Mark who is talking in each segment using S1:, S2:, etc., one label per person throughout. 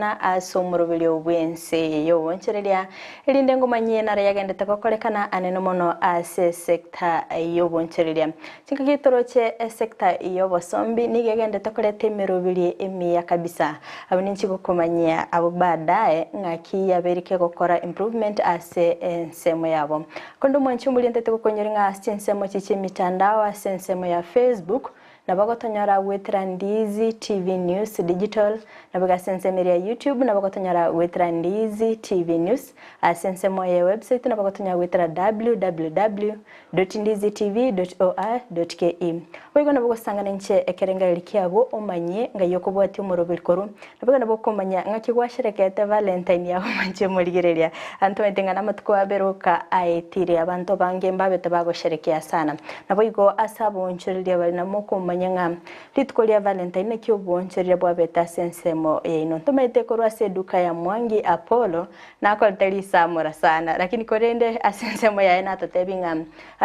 S1: gokorekana ase omoroberio bw'ense eye y'obonchereria, erinde ngomanyie nare yagendete gokorekana anene mono ase esecta y'obonchereria. Chingaki toroche esecta y'obosombi nigo egendete koreta emeroberio emiya kabisa. Abwo ninchi gokomanyia abwo baadaye ng'aki yabeire kegokora improvement ase ensemo yabo. Korende omwanchi omoria ntete gokonyora ng'a ase chinsemo echi chi'emitandao ase ensemo ya Facebook, Nabo gotonyora goetera Ndizi TV News Digital, naboigo ase ensemo eria ya YouTube nabo gotonyora goetera Ndizi TV News, ase ensemo ye website nabo gotonyora goetera www.ndizitv.or.ke. Boigo nabo gosangana inche ekerengererio kiago omanye ngai okobwatia omoroberi korwa, naboigo nabo okomanya ng'aki gwasherekete Valentine yago manche omorigereria. Ntomanyete ng'a namatuko abere oka aetire abanto abange mbabete bagosherekea sana. Naboigo ase aboonchoreria bare namokomanya ng'a rituko ria Valentine naki oboonchoreria bwabete ase ensemo yaino. Ntomanyete korwa ase eduka ya Mwangi Apollo nakorete risamora sana lakini korende ase ensemo yaye natotebi ng'a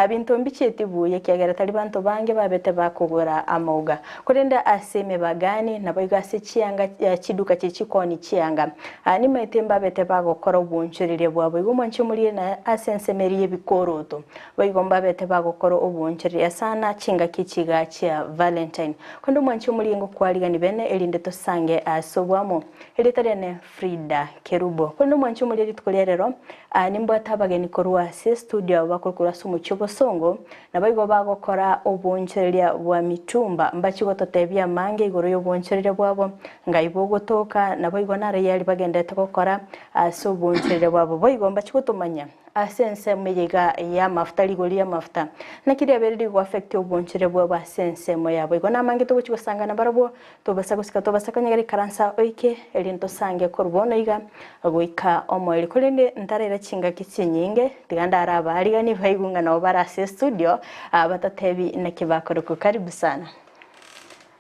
S1: Ebinto mbichieti buya ekiagera tari banto bange babete bakogora amauga. Korende ase emebagani, naboigo ase chianga chiduka chie chikoni chianga, nimaete mbabete bagokora obwoonchoreria bwabo. Igo mwanche omorire na ase ensemo eria y'ebikoroto. Boigo mbabete bagokora obwoonchoreria sana chingaki chiga chia Valentine. Korende omwanche omorire ngokwarigani bene erinde tosange ase obwamo. Erieta riane Frida Kerubo. Korende omwanche omoria rituko ria rero, aa nimbwate abageni korwa ase estudio abo bakore korwa ase omochie obosongo, naboigo bagokora obonchoreria bwa mitumba, mbachie gototebia amange igoro y'obonchoreria bwabo, ngai bogotoka, naboigo naro yari bagenderete gokora ase obonchoreria bwabo. Boigo mbachie gotomanya. Ase ensemo eye iga y'amafuta, rigori ri'amafuta, naki riabeire rigoaffect obonchore bwabo ase ensemo yabo. Igo namange togochia gosangana barabwo, tobasa gosika tobasa konyegera ikaransa oike, erinde tosange korwa bono iga goika omoerio. Korende ntaraira chingaki chinyinge, tiga ndare abaarigani baigwe ng'a nabo bare ase estudio, batotebi naki bakorokwa. Karibu sana.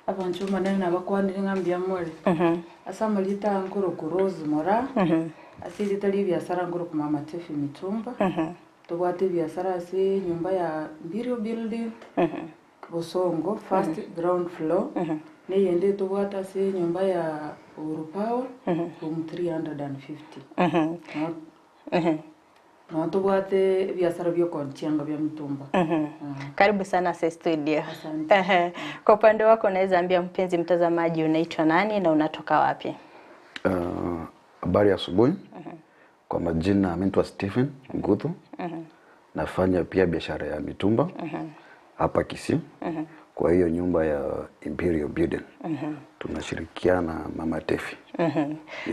S2: Abanto Omonene nabakwanire ng'a mbuya more. Ase amarieta aya nkorokwa Rose Moraa, ase erieta ri'ebiasara nkorokwa Mama Tefi Mitumba, tobwate ebiasara ase enyomba ya Mbirio Building, Bosongo first ground floor, na eyende tobwate ase enyomba ya Uhuru Power, room 350. Nonya tobwate ebiasara bi'okoonchianga bia mitumba.
S1: Karibu sana ase studio.
S2: Asante.
S1: Ehe. Kwa upande wako unaweza ambia mpenzi mtazamaji unaitwa nani na unatoka wapi?
S3: Habari ya asubuhi. Kwa majina mi naitwa Stephen Nguthu. Nafanya pia biashara ya mitumba hapa Kisii. Kwa hiyo nyumba ya Imperial Building. Tunashirikiana Mama Tefi.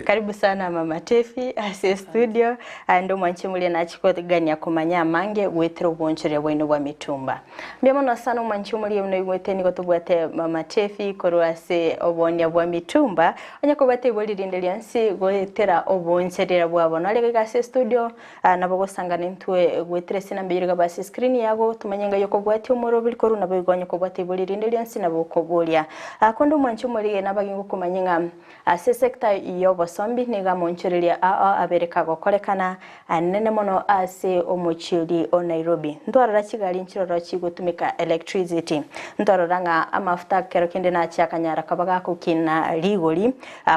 S1: Karibu sana Mama Tefi ase studio aende omwanche moria nachikogania komanya amange goetera obonchoria bwaino bwa mitumba. Mbuya mono sana omwanche omoria buna oigwete nigo tobwate Mama Tefi korwa ase obonia bwa mitumba onye kobwate ibori rinde rionsi goetera obonchoria bwabo nore iga ase studio Nabo gosangana intwe goetera ase enamba eyio rigaba ase escreen yago, tomanye ng'a yokobwatia omoroberi korwa nabo igo onye kobwatia ibori rinde rionsi nabo okoboria. Konde omwanchi omorige nabage ngokomanyia ng'a ase esector y'obosombi nigo amonchoreria ao abere kagokorekana anene mono ase omochieri o Nairobi. Ntwarora chigari nchiroro chigotumeka electricity. Ntwarora ng'a amafuta kero kende nache akanyara koba gakokina rigori.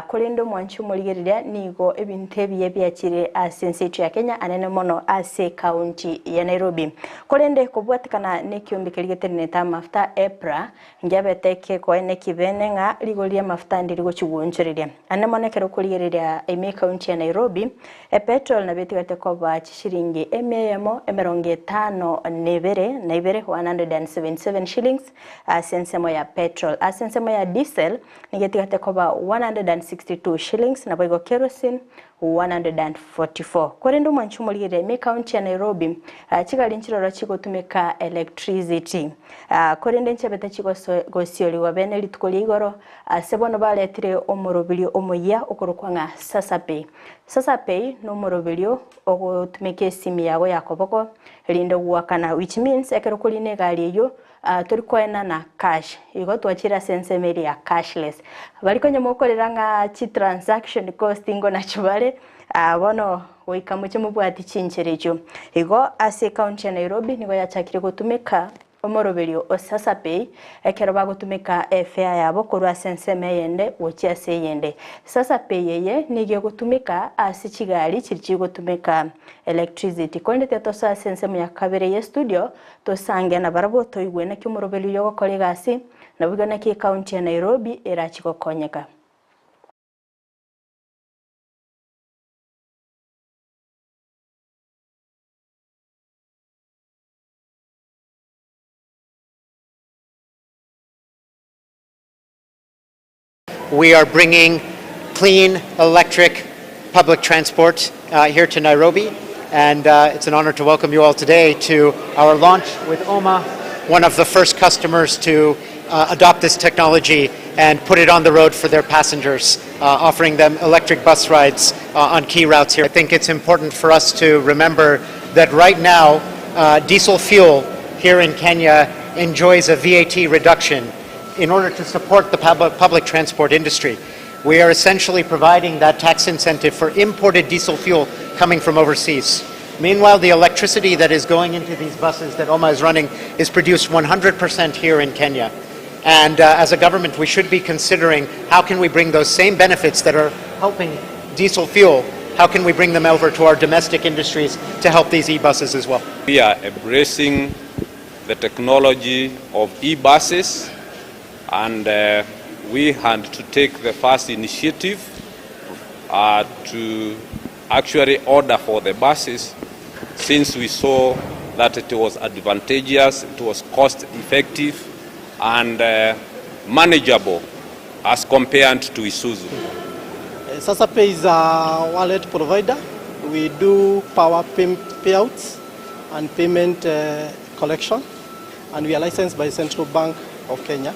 S1: Korende omwanchi omorigereria nigo ebinto ebiya biachire ase ense yaito ya Kenya anene mono ase ekaunti ya Nairobi. Korende kobwatekana nekiombe keria getenenete amafuta EPRA ngiabete kekoene kibene ng'a rigori ri'amafuta ndiri gochia goonchoreria. Anene mono ekero okorigereria ime ekaunti ya Nairobi, epetrol nabo etigarete koba chishiringi emia eyemo emerongo etano na ebere na ibere, 177 shillings, ase ensemo ya petrol. Ase ensemo ya diesel Nigo etigate koba 162 shillings, naboigo kerosene 144. Korende omwanchi omorigereria ime ekaunti ya Nairobi, chigari nchiroro chigotumeka electricity. Korende nchiabete chigosiorigwa bene rituko ria igoro, ase bono baretire omoroberio omoyia okorokwa ng'a Sasa Pay. Sasa Pay nomoroberio ogotumeka esimi yago ya koboko erinde goakana which means ekero okorina egari eyio Tori koenana cash, igo twachire ase ensemo eria ya cashless. Baria konya mokorera ng'a chi transaction cost ngonachi bare, bono goika moche mobwati chinchera echio. Igo ase ecounty ya Nairobi nigo yachakire gotumeka. Omoroberio o Sasapay ekero bagotumeka efare yabo korwa ase ensemo eyende gochia ase eyende. Sasapay eye nigo egotumeka ase chigari chiri chigotumeka electricity. Korende tiga tosoe ase ensemo ya kabere ye studio tosange nabarabwo toigwe naki omoroberio oyo ogokora egasi naboigo naki ecounty ya Nairobi erachi gokonyeka.
S4: We are bringing clean electric public transport here to Nairobi, and it's an honor to welcome you all today to our launch with Ouma, one of the first customers to adopt this technology and put it on the road for their passengers, offering them electric bus rides on key routes here. I think it's important for us to remember that right now, diesel fuel here in Kenya enjoys a VAT reduction in order to support the public transport industry. We are essentially providing that tax incentive for imported diesel fuel coming from overseas. Meanwhile, the electricity that is going into these buses that Ouma is running is produced 100% here in Kenya. And as a government, we should be considering how can we bring those same benefits that are helping diesel fuel, how can we bring them over to our domestic industries to help these e-buses as well?
S5: We are embracing the technology of e-buses, and we had to take the first initiative to actually order for the buses, since we saw that it was advantageous, it was cost effective and manageable as compared to Isuzu.
S6: SasaPay is a wallet provider. We do power payouts and payment collection, and we are licensed by Central Bank of Kenya.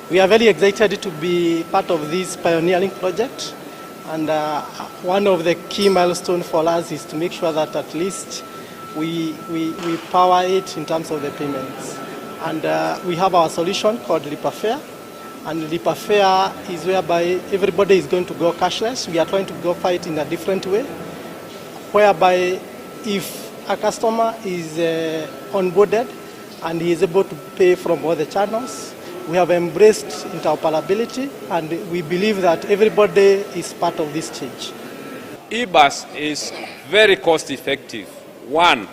S6: We are very excited to be part of this pioneering project, and one of the key milestones for us is to make sure that at least we power it in terms of the payments. And we have our solution called Lipa Fare, and Lipa Fare is whereby everybody is going to go cashless. We are trying to go fight in a different way, whereby if a customer is onboarded and he is able to pay from all the channels, we have embraced interoperability, and we believe that everybody is part of this change.
S5: E-bus is very cost effective. One,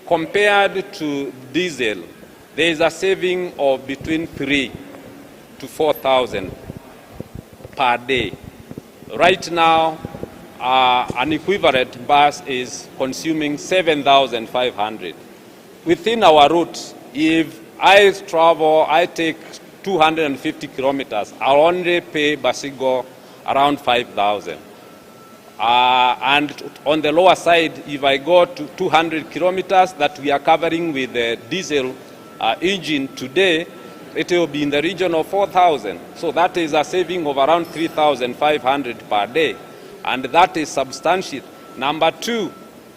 S5: compared to diesel, there is a saving of between 3 to 4,000 per day. Right now, an equivalent bus is consuming 7,500. Within our route, if I travel, I take 250 kilometers, I'll only pay Basigo around 5,000. And on the lower side, if I go to 200 kilometers that we are covering with the diesel engine today, it will be in the region of 4,000. So that is a saving of around 3,500 per day. And that is substantial. Number two,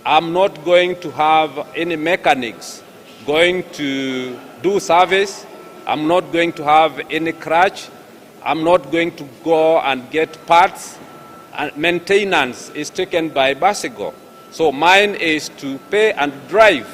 S5: I'm not going to have any mechanics going to do service. I'm not going to have any crash. I'm not going to go and get parts. And maintenance is taken by Basigo. So mine is to pay and drive.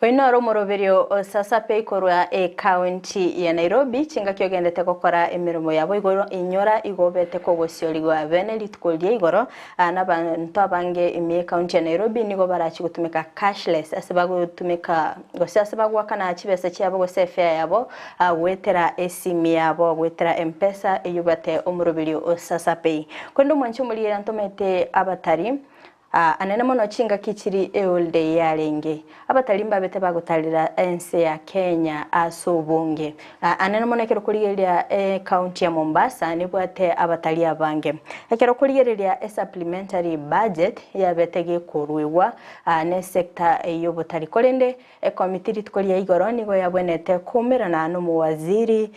S1: Oyo noro omoroberio o Sasapay korwa ekaunti ya Nairobi chingaki ogendete gokora emirimo yabo igoro inyora igobete kogosiorigwa bene rituko ria igoro n'abantu abange ime ekaunti ya Nairobi nigo barachi gotumeka cashless ase bagotumeka gose ase bagwakana chibesa chiabo gose efare yabo gwetera esimi yabo gwetera M-Pesa eyubate omoroberio o Sasapay kwenda omwanchi omorire ntomete abatari anene mono chingaki chiri eholiday yarenge abatari mbabete bagotarera ense ya Kenya ase obonge anene mono ekero korigereria ekaunti ya Mombasa nibwate abatari abange ekero korigereria e supplementary budget yabete gekorwegwa ne sector y'obotari korende ekomiti rituko ria igoro nigo yabwenete kumerana n'omuwaziri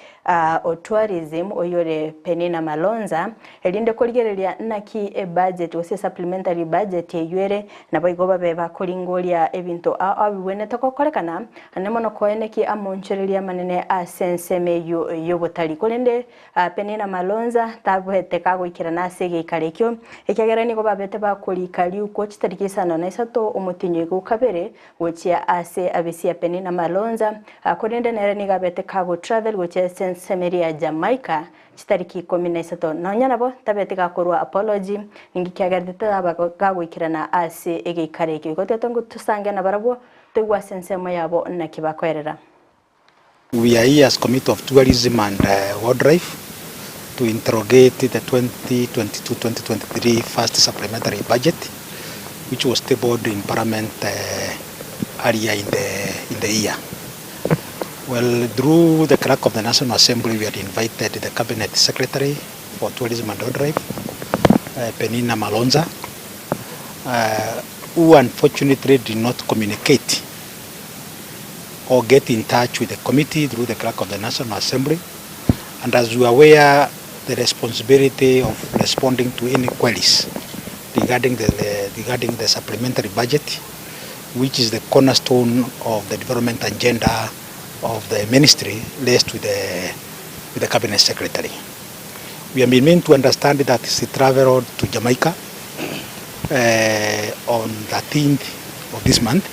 S1: o tourism oyore Penina Malonza erinde korigereria naki e budget gose supplementary budget. ebajeti eyio ere, naboigo babe bakoringoria ebinto ao ao bigwenerete gokorekana, naende mono koenekia amonchoreria amanene ase ensemo eyio y'obotari. Korende Penina Malonza tabwete kagoikerana ase egeikaro ekio, ekiagera nigo babete bakorika riuko chitariki isano na isato omotienyi oigo kabere gochia ase abisi ya Penina Malonza, korende nere nigo abete kagotravel gochia ase ensemo eria ya Jamaica chitariki ikomi na isato. Nonya nabo tabete gakorua apology, ninki kiagerete taba gagoikerana ase egeikaro ekio. Igo tete tosange nabarabwo toigwe ase ensemo yabo naki bakoerera.
S7: We are here as Committee of Tourism and Wildlife to interrogate the 2022-2023 first supplementary budget which was tabled in Parliament earlier in the, in the year. Well, through the clerk of the National Assembly, we had invited the Cabinet Secretary for Tourism and Wildlife, Penina Malonza, who unfortunately did not communicate or get in touch with the committee through the clerk of the National Assembly. And as you are aware, the responsibility of responding to any queries regarding the, the, regarding the supplementary budget, which is the cornerstone of the development agenda of the ministry, rests with the, with the cabinet secretary. We have been made to understand that she traveled to Jamaica on 13th of this month.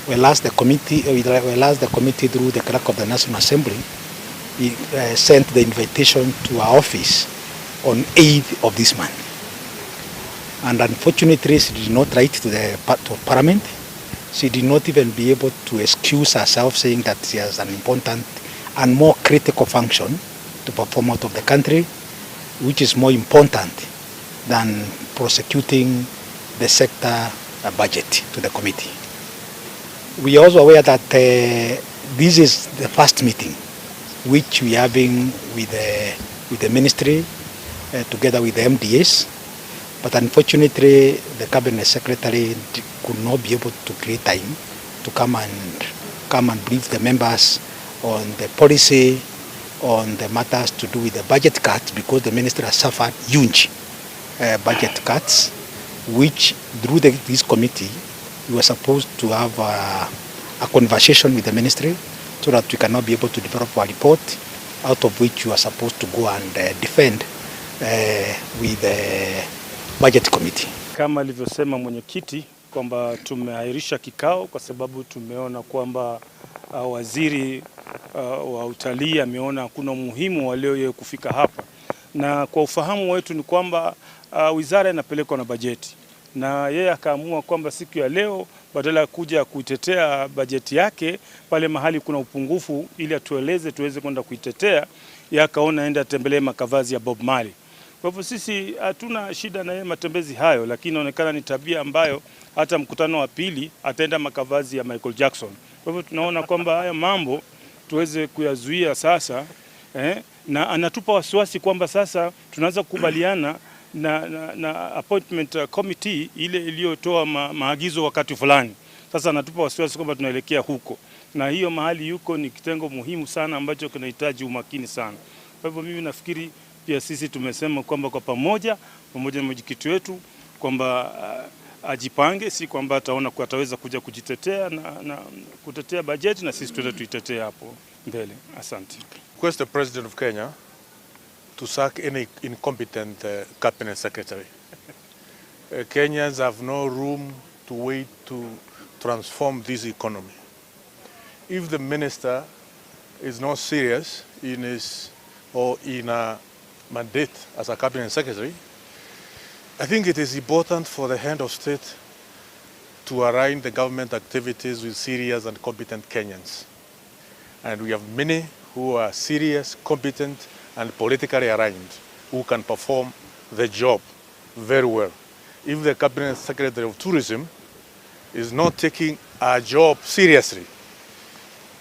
S7: Whereas the committee, whereas the committee through the clerk of the National Assembly he, sent the invitation to our office on 8th of this month. And unfortunately, she did not write to the to Parliament. She did not even be able to excuse herself, saying that she has an important and more critical function to perform out of the country, which is more important than prosecuting the sector budget to the committee. We are also aware that this is the first meeting which we are having with the, with the ministry together with the MDAs, but unfortunately the cabinet secretary could not be able to create time to come and come and brief the members on the policy on the matters to do with the budget cuts, because the ministry has suffered huge budget cuts, which through the, this committee we were supposed to have a, a conversation with the ministry so that we cannot be able to develop a report out of which you are supposed to go and defend with the budget committee.
S8: Kama alivyosema mwenyekiti kwamba tumeahirisha kikao kwa sababu tumeona kwamba waziri wa utalii ameona hakuna umuhimu wa leo yeye kufika hapa, na kwa ufahamu wetu ni kwamba wizara inapelekwa na bajeti, na yeye akaamua kwamba siku ya leo badala ya kuja kuitetea bajeti yake pale mahali kuna upungufu, ili atueleze tuweze kwenda kuitetea, yeye akaona aende atembelee makavazi ya Bob Marley. Kwa hivyo sisi hatuna shida na yeye matembezi hayo, lakini inaonekana ni tabia ambayo hata mkutano wa pili ataenda makavazi ya Michael Jackson. Kwa hivyo tunaona kwamba haya mambo tuweze kuyazuia sasa eh, na anatupa wasiwasi kwamba sasa tunaanza kukubaliana na, na, na appointment committee ile iliyotoa ma, maagizo wakati fulani. Sasa anatupa wasiwasi kwamba tunaelekea huko, na hiyo mahali yuko ni kitengo muhimu sana ambacho kinahitaji umakini sana. Kwa hivyo mimi nafikiri pia sisi tumesema kwamba kwa pamoja pamoja na mwenyekiti wetu kwamba ajipange, si kwamba ataona kuwa ataweza kuja kujitetea na, na kutetea bajeti na sisi tuende tuitetee hapo mbele. Asante.
S9: Request the President of Kenya to sack any incompetent cabinet secretary. Kenyans have no room to wait to transform this economy. If the minister is not serious in his or in a mandate as a cabinet secretary, I think it is important for the head of state to align the government activities with serious and competent Kenyans. And we have many who are serious, competent, and politically aligned who can perform the job very well. If the cabinet secretary of tourism is not taking our job seriously,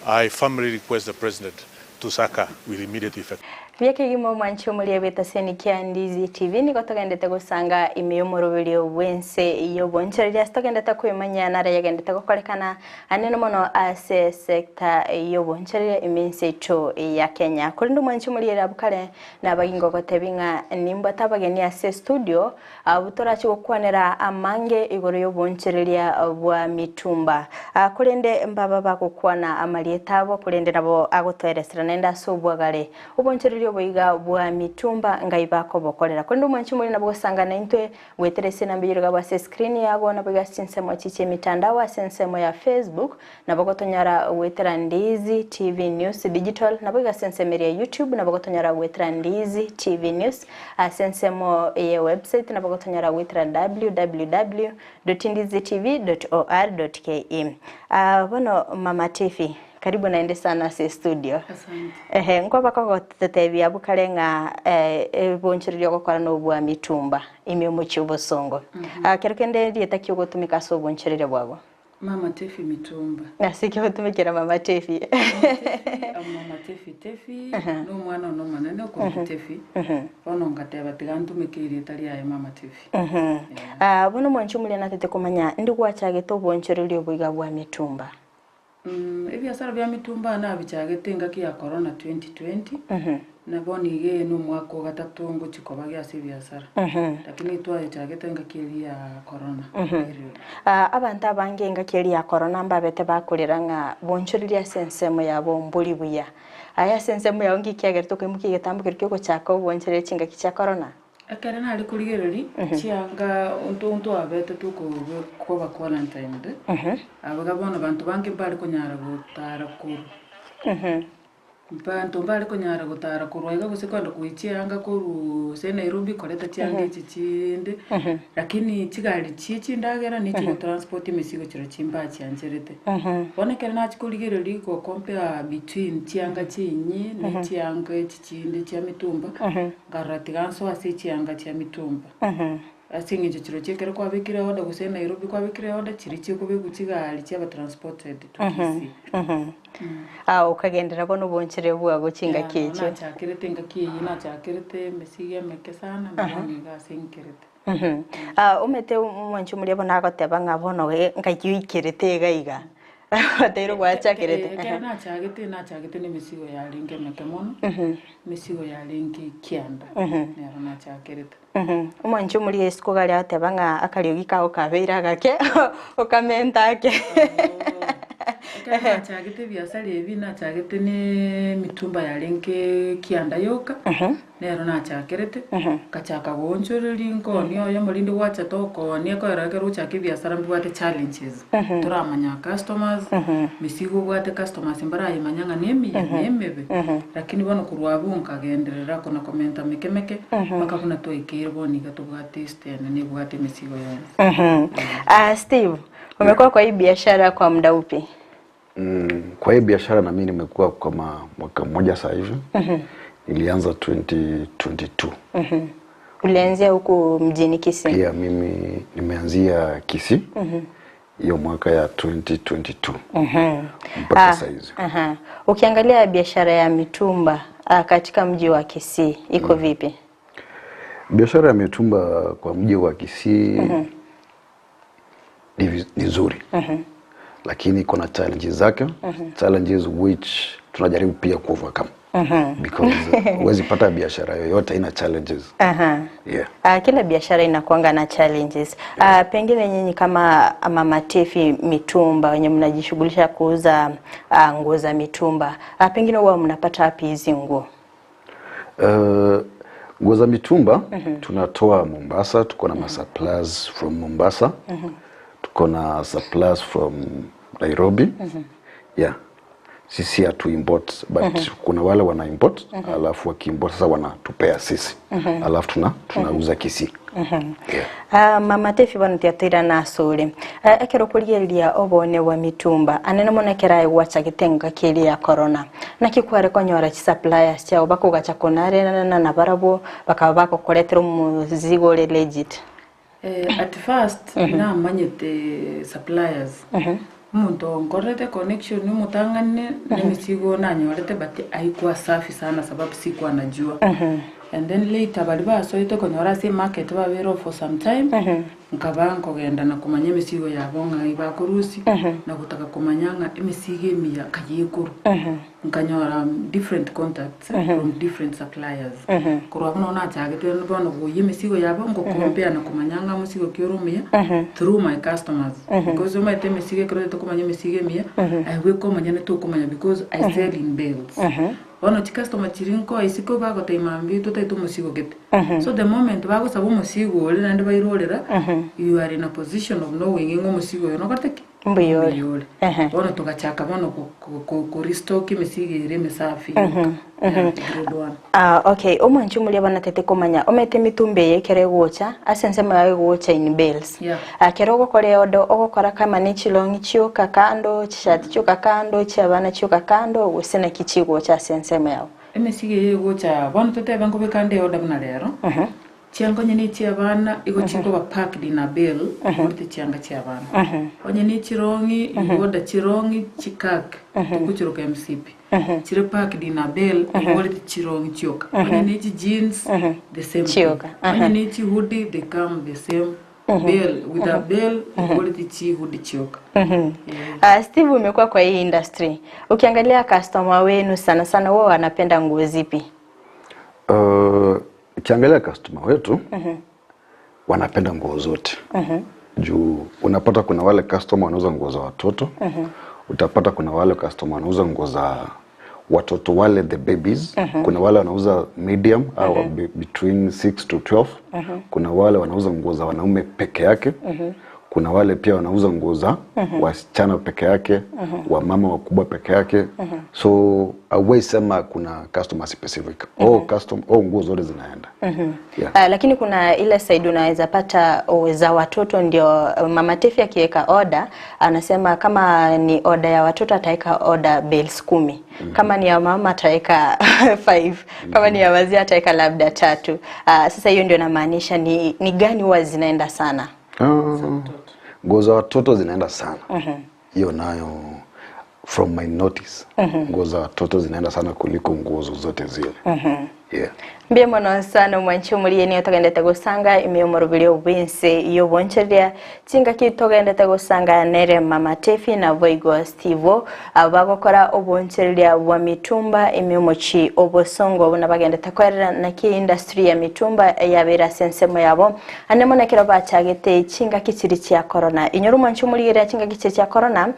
S9: I firmly request the president to sack her with immediate effect.
S1: Biakegima omwanchi omoria bw'etaseni kia Ndizi TV nigo togendete gosanga ime y'omoroberio bw'ense y'obonchoreria ase togendete kwemanyia nare yagendete gokorekana anene mono ase sector y'obonchoreria ime ense yaito ya Kenya. Korende omwanchi omoria ere abwo kare nabagingo gotebi ng'a nimbwate abageni ase estudio Abwo torache gokwanera amange igoro y'obonchoreria bwa mitumba. Korende mbaba bagokwana amarieta abo, korende nabo agotoeresera naende ase obwagare. Obonchoreria obo iga bwa mitumba ngai bakobokorera. Korende omwanchi omoriri nabo gosanga naintwe goetera ase enamba eyio rigabwo ase escreen yago naboigo ase chinsemo echi chi'emitandao ase ensemo ya Facebook nabo gotonyora goetera Ndizi TV News Digital naboigo ase ensemo eria ya YouTube nabo gotonyora goetera Ndizi TV News Ase ensemo ye website nabo gotonyora goetera www.ndizitv.or.ke. Ah, bono Mama Tiffy, karibu naende sana ase studio.
S2: Asante.
S1: Ehe, nkoba kogototebia abwo kare ng'a eh, ebonchoreria ogokora nobwa mitumba ime omochie obosongo. Ah, kero kende erieta ki ogotumeka ase obonchoreria bwago?
S2: Mama Tefi Mitumba.
S1: Nase ki ogotumekera Mama Tefi?
S2: Mama Tefi, I'm Mama Tefi Tefi, nomwana one omonene okorokwa Tefi, bono ngateba tiga ntumeke erieta riaye Mama Tefi.
S1: Ah, bono omwanchi omoria natete komanya ndi gwachagete obonchoreria oboiga bwa mitumba?
S2: Ebiasara bia mitumba nabichagete engaki ya corona 2020, na bono iga eye nomwaka ogatato ngochia koba ase ebiasara, lakini twayechagete engaki eria ya corona period.
S1: Abanto abange engaki eria ya corona mbabete bakorera ng'a bonchoreria ase ensemo yabo mbori buya. Aye ase ensemo yao nki kiagerete okoimokia egetambo keria kiogochaka obonchoreria chingaki chia corona?
S2: Ekero nare korigereria chianga onto ntwabete tokobe koba quarantined, aba iga bono banto bange mbare konyara gotara korwa. Banto mbare konyara gotara korwa iga gose kogenda koiyia chianga korwa gose Nairobi koreta chianga echi chiinde, lakini chigari chie chindagera nigo chigotransport emesigo chirochio mbachiancherete. Bono ekero nachia korigereria go compare between chianga chinyia na chianga echi chinde chia mitumba, Nkarora tiga nsoe ase chianga chia mitumba. Ase eng'encho chirochio ekero kwabekire order gose Nairobi kwabekire order chiria chikobekwa chigari chiaba transported to Kisii.
S1: Ah, okagenderera bono obonchore bwago chingaki
S2: Yeah,
S1: echio.
S2: nachakerete engaki eyio nachakerete emesigo emeke sana na bono iga ase nkerete.
S1: Ah, omanyete omwanchi omoria bono agoteba ng'a bono ngai oikerete iga iga. Oteire gwachakerete.
S2: Ekero nachagete, nachagete na emesigo yarenge emeke mono, emesigo yarenge ekianda, nero nachakerete.
S1: Omwanchi omoria isiko iga aria agoteba ng'a akariogi kago kabeire agake, okamenta ake.
S2: Ekero nachagete ebiasara ebi, nachagete na emitumba yarenge ekianda yoka. Nero nachakerete, ngachaka goonchoreria nkoonia oyomo rinde gwacha tokoonia ekero ekero ochaka ebiasara mbibwate challenges, toramanya customers, misigo obwate customers mbarayemanya ng'a nemiya nemebe, lakini bono korwa abwo nkagenderera kona komenta meke meke, mpaka buna twaikeire bono iga tobwate estand nebwate emesigo yonsi.
S1: Ah, Steve, umekuwa kwa hii biashara kwa muda upi?
S3: Kwa hii biashara na mimi nimekuwa kama mwaka mmoja sasa hivi. Nilianza 2022.
S1: Ulianzia huku mjini Kisii?
S3: Pia mimi nimeanzia Kisii hiyo mwaka ya 2022 mpaka
S1: Ah,
S3: saizi.
S1: aha. Ukiangalia biashara ya mitumba ah, katika mji wa Kisii iko vipi?
S3: Biashara ya mitumba kwa mji wa Kisii ni ni nzuri lakini iko na challenges zake challenges which tunajaribu pia ku overcome because huwezi pata biashara yoyote ina challenges
S1: Aha.
S3: yeah.
S1: Ah, kila biashara inakuanga na challenges. Ah, pengine nyinyi kama Mama Tefi Mitumba wenye mnajishughulisha kuuza ah, nguo za mitumba, ah, pengine huwa mnapata wapi hizi nguo?
S3: Nguo za mitumba tunatoa Mombasa, tuko na masuppliers from Mombasa, tuko na suppliers from Nairobi. Yeah. Sisi hatu import but kuna wale wana import alafu wakiimport sasa wanatupea sisi alafu tuna tunauza Kisii. Yeah.
S1: Ah, Mama Tefi bono tiatwira nasore uh, ekero okorigereria obone bwa mitumba anene mono ekero aye gwachagete engaki eria ya corona naki kware konyora chisuppliers chiao bakogacha konarerana nabarabwo bakaba bagokoretera omozigo ore legit.
S2: At first namanyete suppliers. Omonto onkorerete connection omotang'ani na emesigo nanyorete but haikuwa safi sana sababu sikuwa najua. And then later baria basoete konyora ase emarket babeire oo for some time, nkaba nkogenda na komanya emesigo yabo ng'ai bakorusia, na gotaka komanya ng'a emesigo emiya nkai ekorwa. Nkanyora different contacts from different suppliers. Korwa abwo nabo nachagete bono goyia emesigo yabo, ngo compare na komanya ng'a mosigo ki ore omuya through my customers. Because omanyete emesigo ekero otagete komanya emesigo emiya, aye bweka omonyene tokomanya because I sell in bales. Bono chicustomer chiria nkoa isiko bagotebia mambia totagete omosigo gete. So the moment bagosaba omosigo oria naende bairorera, you are in a position of knowing ng'a omosigo oyo nokorete ki?
S1: Mbuya ore.
S2: Mbuya ore.
S1: Ehe.
S2: Bono togachaka bono go- go- go- go restock emesigo ere emesafi yoka. Yeah, grade one.
S1: Ah, okay omwanchi omoria banatete komanya omete emitumba eye ekero egocha ase ensemo yago egocha in bales
S2: Yeah.
S1: Ah, kero ogokora eorder ogokora kama ne chilong'i chioka kando chishati chioka kando chiabana chioka kando gose naki chigocha ase ensemo yago
S2: Emesigo eye egocha bono totebe nkobeka nde eorder buna rero, Chianga onye ne chi'abana igo chikoba packed in a bale oborete chianga chi'abana. Onye ne chirong'i you order chirong'i chikak tokochiroka emsipi chire packed in a bale oborete chirong'i chioka. Onye ne chi jeans the same thing.
S1: Chioka,
S2: Onye ne chi hoodie they come the same bale with a bale oborete chi hoodie chioka.
S1: Ah, Steve umekuwa kwa hii industry ukiangalia customer wenu sana sana huwa wanapenda nguo zipi?
S3: Ukiangalia customer wetu wanapenda nguo zote juu unapata kuna wale customer wanauza nguo za watoto utapata kuna wale customer wanauza nguo za watoto wale the babies kuna wale wanauza medium au between 6 to 12 kuna wale wanauza nguo za wanaume peke yake kuna wale pia wanauza nguo za wasichana peke yake wamama wakubwa peke yake so hauwezi sema kuna customer specific oh, custom, oh, nguo zote zinaenda yeah.
S1: Lakini kuna ile side unaweza pata oh, za watoto ndio Mama Tefi akiweka order anasema kama ni order ya watoto ataweka order bales 10 kama ni ya mama ataweka 5 kama ni ya wazee ataweka labda 3. Sasa hiyo ndio namaanisha ni gani huwa zinaenda sana?
S3: Nguo za watoto zinaenda sana hiyo nayo from my notice nguo za watoto zinaenda sana kuliko nguo zozote zile yeah.
S1: Mbie mono sana mwanchi omurie niyo togendete gosanga ime omoroberi obwense yoboncheria chingaki togendete gosanga nere Mama Tefi na Boigo Stevo abagokora oboncheria bwa mitumba ime omochi obosongo buna bagendete kwerera naki industry ya mitumba yabera sensemo yabo ane mono ekero bachagete chingaki chiri chia corona inyoro mwanchi omorigereria chingaki chiri chia corona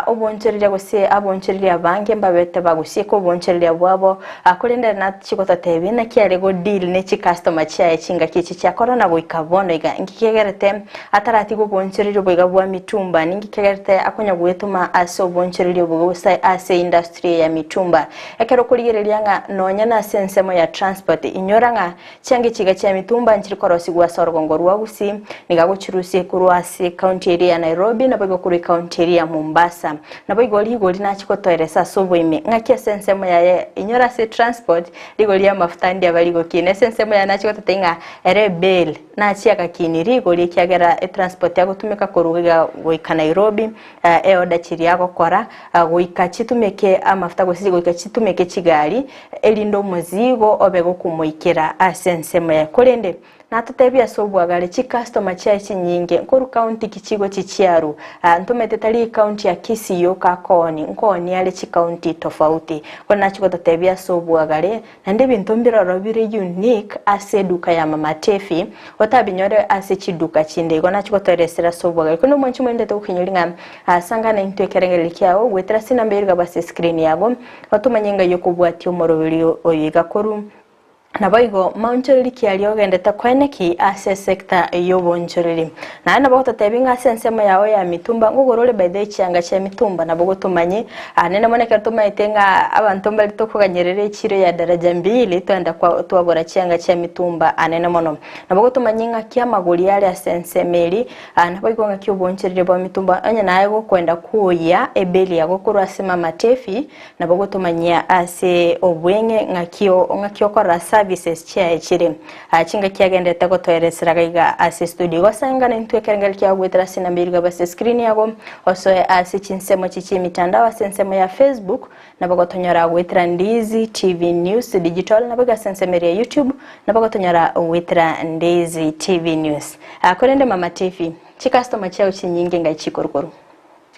S1: obonchereria gose abonchereria abange mbabete bagusieka obonchereria bwabo korende nachigototebia naki are go deal ne chicustomer chiaye chingaki echi chia corona goika bono iga nkikegerete ataratiga obonchereria oboiga bwa mitumba ningikegerete akonya gwetuma ase obonchereria oboiga gose ase industry ya mitumba ekero korigereria ng'a nonya na ase ensemo ya transport inyora ng'a chiange chiga chia mitumba nchiri korosigwa ase orogongo rwa Gusii niga gochirusia korwa ase county area ya Nairobi nabo igo korwa county area ya Mombasa nabo igo rigori nachikotoeresa ase oboime ng'aki ase ensemo yaye inyora ase transport rigori ya mafuta ndia barigokina ase ensemo yaye nachigotete ng'a ere bail nachiagakini rigori ekiagera etransport yagotumeka korwa iga goika Nairobi eorder chiria agokora goika chitumeke amafuta gose goika chitumeke chigari erinde omozigo obe gokumoikera ase ensemo yaye korende natotebia ase obwagare chicustomer chiaye chinyinge nkoru county ki chigochi chiaru ntomete tari county ya Kisii yoka kooni nkooni are chicounty tofauti kore nachigototebia ase obwagare naende ebinto mbiroro bire unique ase eduka ya Mama Tefi otabinyore ase chiduka chinde igo nachigotoeresera ase obwagare korende omwanchi omorendete gokenyori ng'a sangana intwe ekerengererio kiago goetera ase enamba ere igabwo ase escreen yago otomanye ng'a yokobwatia omoroberi oyo iga koru Naboigo maonchoreri kiaria ogendete koeneki ase esector y'obonchoreri. Naende nabo ogototebi ng'a ase ensemo yao ya mitumba ngogora ore by the way chianga chia mitumba nabo gotomanye nende mono ekero tomaete ng'a abanto mbare tokoganyerera echiro ya daraja mbili twagenda kwa twagora chianga chia mitumba anene mono. Nabo gotomanye ng'aki amagori are ase ensemo eria naboigo ng'aki obonchoreri bwa mitumba onye naye gokwenda koyia ebeli yago korwa ase mama Tefi Nabo gotomanyia ase obweng'e ng'aki ng'aki okorora service. chiservices chiaye chire. Chingaki agenderete gotoeresera gaiga ase estudio. Gosengana intwe ekerengeri kiago goetera ase enamba eria igaba ase escreen yago, osoe ase chinsemo chi chiemitandao ase ensemo ya Facebook, nabo gotonyora goetera Ndizi TV News Digital, nabo iga ase ensemo eria ya YouTube, nabo gotonyora goetera Ndizi TV News. Korende Mama Tiffy, chicustomer chiao chinyinge ngai chikorukoru?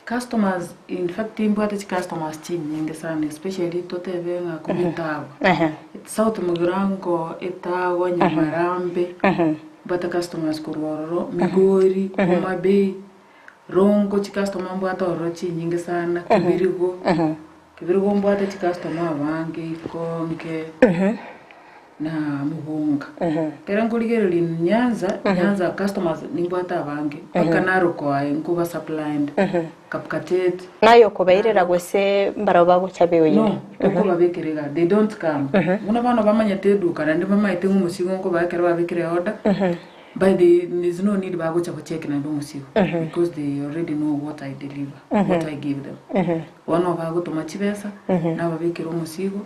S2: Customers in fact nimbwate chi customers chinyinge sana especially totebe ng'a korwa Etago. South Mugirango, Etago, Nyamarambe, mbwate customers korwa ororo, Migori, Homa Bay, Rongo chi customer mbwate ororo chinyinge sana, Kibirigo, Kibirigo mbwate chi customer abange, Ikonge. na Mugunga. Ekero nkorigereria Nyanza, Nyanza customers nimbwate abange, mpaka Narok aye nkoba supply inde, Kapkatet.
S1: Naye okobairera gose mbarabwo bagocha beoyire?
S2: No, tokobabekera iga, they don't come. Buna bono bamanyete eduka naende bamaete ng'a omosigo nkobaa ekero babekire order, by the there's no need bagocha gocheck naende omosigo because they already know what I deliver, what I give them. Bono bagotoma chibesa, nababekere omosigo,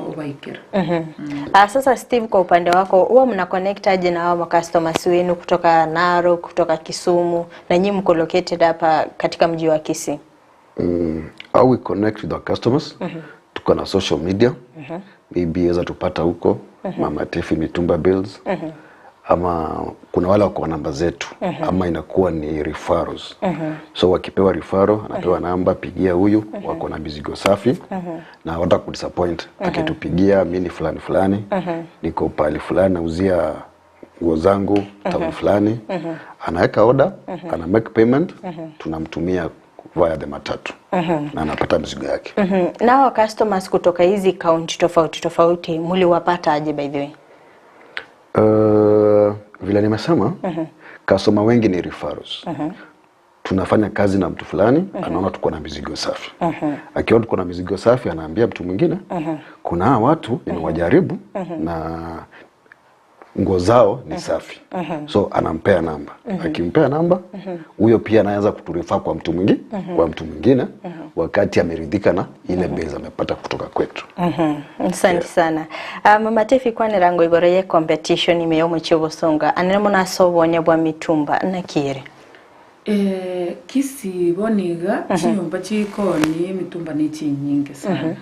S2: obaikera.
S1: Ah, sasa Steve, kwa upande wako huwa mna connect aje na hao customers wenu kutoka Narok, kutoka Kisumu na nyinyi mko located hapa katika mji wa Kisii?
S3: How we connect with our customers tuko na social media maybe weza tupata huko Mama Tiffy Mitumba Bills ama kuna wale wako na namba zetu ama inakuwa ni referrals so wakipewa referral anapewa namba pigia huyu wako na mizigo safi na hawata kudisappoint akitupigia mi ni fulani fulani niko pahali fulani nauzia nguo zangu town fulani anaweka order ana make payment tunamtumia via the matatu na anapata mzigo yake
S1: Na hawa customers kutoka hizi county tofauti tofauti muliwapata aje by the way?
S3: Vile nimesema customer wengi ni referrals. Tunafanya kazi na mtu fulani anaona tuko na mizigo safi. Akiona tuko na mizigo safi anaambia mtu mwingine kuna hawa watu nimewajaribu na nguo zao ni safi. So anampea namba. Akimpea namba huyo pia anaweza kuturefer kwa mtu mwingine kwa mtu mwingine wakati ameridhika na ile base amepata kutoka kwetu.
S1: Asante sana. Mama Tiffy kwanera igoro ye competition ime yomochie obosonga anene mono ase obonia bwa mitumba nakire
S2: Kisii bono iga chinyomba chikoni emitumba ne chinyinge sana.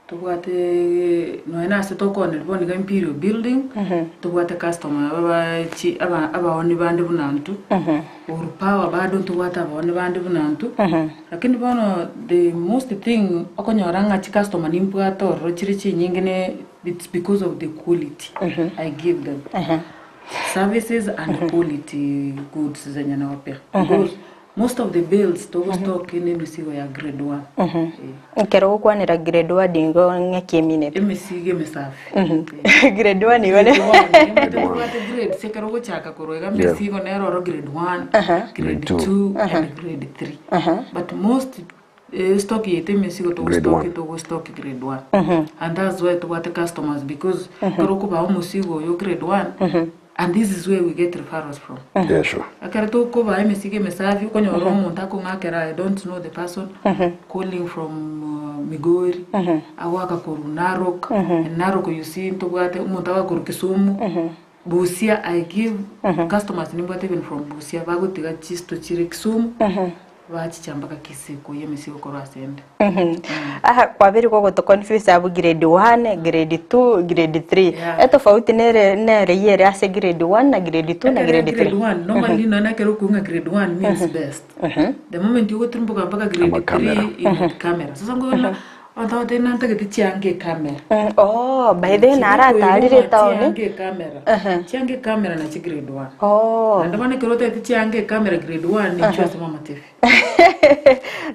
S2: Tobwate nonya na ase tokoonera bono iga Imperial Building, tobwate customer aba chi aba abaoni bande buna intwe, Uhuru Power bado ntobwate abaoni bande buna intwe, lakini bono the most thing okonyora ng'a chicustomer nimbwate ororo chire chinyinge ne it's because of the quality I give them. Services and quality goods zenye nawapea because most of the bales togostock ne emesigo ya grade one.
S1: Ekero ogokwanera grade one nigo ng'aki eminete
S2: Emesigo emesafi.
S1: Grade one igo ne
S2: Tobwate grades ekero ogochaka korwa iga emesigo nero oro grade one, grade
S3: Grade two.
S2: two and grade three. But most stock yaito emesigo
S3: Grade
S2: togostock
S3: one.
S2: togostock grade one. And that's why tobwate customers because ekero okobaa omosigo oyo grade one and this is where we get referrals from.
S3: Yeah, sure.
S2: Ekero tokobaa emesigo emesafi okonyora omonto akong'akera I don't know the person calling from Migori agoaka korwa Narok and Narok you see ntobwate omonto agoaka korwa Kisumu Busia I give customers nimbwate even from Busia bagotiga chisto chire Kisumu bachicha mpaka Kisii koyia emesigo korwa ase ende.
S1: Aha kwabere gogoto confuse abwo grade 1 grade 2 grade 3 etofauti nere nere yere ase grade 1 na grade 2 na
S2: Ekero
S1: grade 3
S2: grade 1 normally nonya ekero okong'a grade 1 means best. The moment ogotirimboka mpaka grade
S3: Ama camera.
S2: 3 in camera. Sasa nkoona abanto bagoteba nantagete chianga ecamera.
S1: Oh, by the way naratarire etown
S2: Chianga ecamera. Chianga ecamera nachi grade 1. Naende bono ekero otagete chianga ecamera grade 1 ninchwo ase Mama Tiffy.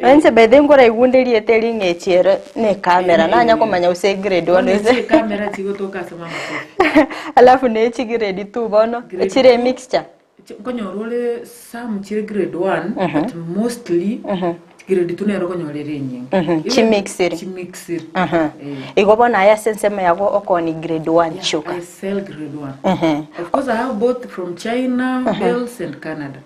S1: Inche by the way nkoraigunda erieta eri ng'a echi ere ne ecamera nanya komanya gose grade 1
S2: Bono
S1: gose
S2: echi ecamera chigotoka ase Mama Tiffy.
S1: Alafu na echi grade 2 bono
S2: Grade
S1: chire
S2: two.
S1: emixture.
S2: Nkonyora ore some chire grade 1 but mostly grade 2 nero okonyora ere enyinge. Even
S1: Chimixire.
S2: Chimixire.
S1: Igo bono aye ase ensemo yago okoonia grade 1
S2: Yeah,
S1: chuka.
S2: I sell grade 1. Of course I have both from China, Bales and Canada.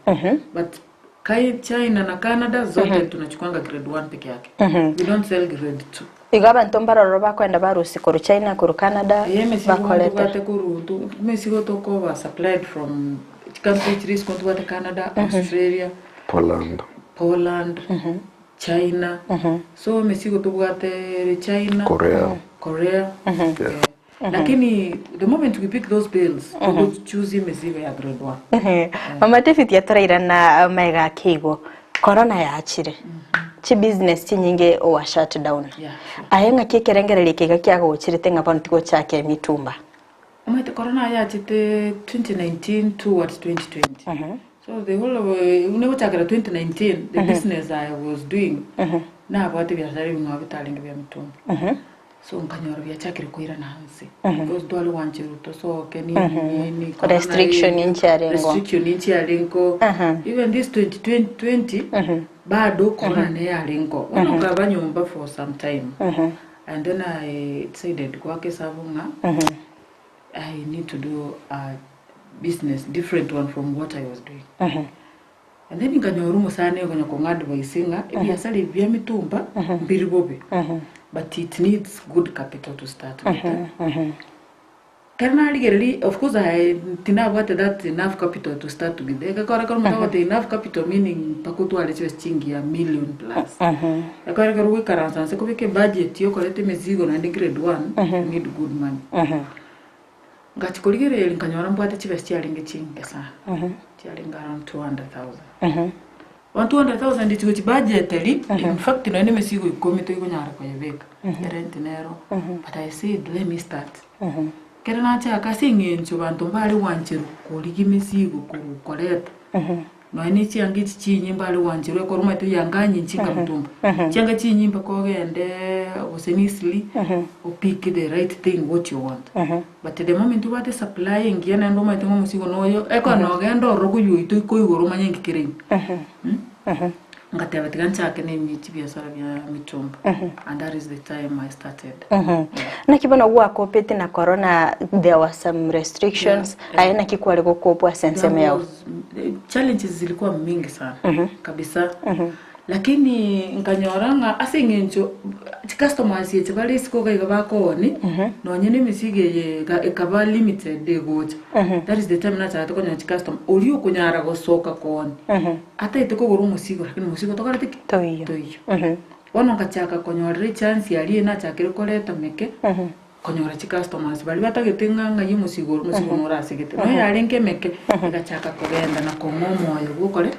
S2: But Kai China na Canada zote tunachukuanga grade 1 peke yake. We don't sell grade 2.
S1: Igo abanto mbarororo bakoenda barusia korwa China, korwa Canada,
S2: Eye emesigo
S1: bakorete.
S2: ntobwate korwa to emesigo tokoba supplied from chicountry chire isiko ntobwate Canada, Australia,
S3: Poland.
S2: Poland, China, so emesigo tobwate ere China,
S3: Korea.
S2: Korea, eh, lakini the moment we pick those bales togochusia emesigo ya grade one.
S1: Mama David yatorairana maega ake igo corona yachire chi business chinyinge owa shut down
S2: Yeah, sure.
S1: aye ng'aki ekerengererio eke iga kiagocherete ng'a bono tigochaka emitumba
S2: Omanyete corona yachete 2019 towards 2020 so the whole of buna egochakera 2019 the business I was doing nabwate ebiasara ebing'ao bitarenge bia mitumba so nkanyora biachakire koirana nse because tware gwancherwa tosoke nini nini corona
S1: Restriction
S2: eye,
S1: inchiarengo.
S2: restriction inchiarengo even this 2020 bado corona neyarengo bono nkaba nyomba for some time And then I decided goaka esabu ng'a I need to do a business different one from what I was doing. And then nkanyora omosani okonya kong'a advice ng'a ebiasara ebi bia mitumba mbiri bobe but it needs good capital to start with. Ekero narigereria, of course I tinabwate that enough capital to start with, egekora ekero omonto agote enough capital meaning mpaka otware chibesa chingiya million plus. Ekero ekero ogoikaransa nse kobeka ebudget ya okoreta emezigo naende grade one, you need good money. Ngachia korigereria nkanyora mbwate chibesa chiarenge chinke sana, chiarenge around 200,000. Bono 200,000 echi gochi budgeteri, in fact nonye na emesigo ikomi toikonyara koyebeka, erent nero, but I said let me start. Ekero nachaka ase eng'encho banto mbare gwancherwa korigia emesigo korwa koreta, nonye na echianga echi chinyia mbare gwancherwa ekero omanyete yanga nyinchi nkamutumba, chianga chinyia mpaka ogende gose ni Eastleigh, opick the right thing what you want. But the moment obwate supply engiya naende omanyete ng'a omosigo noyo, ekero nogenda ororo koywo oito koigoro omanye nki kere ime. Ngateba tiga nchake na emi chibiasara bia mitumba and that is the time I started.
S1: Naki bono gwakopete na corona there were some restrictions aye naki kware gokopwa ase ensemo
S2: There
S1: yao?
S2: was, challenges zilikuwa mingi sana kabisa lakini nkanyora ng'a ase eng'encho chicustomers echi bare isiko iga iga bakooni nonye na emesigo eye ega ekaba limited egocha that is the time nachagete konyora chicustomer oria okonyara gosoka kooni Ataete kogora omosigo, lakini omosigo tokorete ki?
S1: Toiyo.
S2: Toiyo. Bono nkachaka konyorera echance aria nachakire koreta meke, konyora chicustomers baria batagete ng'a ng'ai omosigo ore, omosigo norasegete. Nonya yarenge emeke, egachaka kogenda na kong'a omoyo bwokore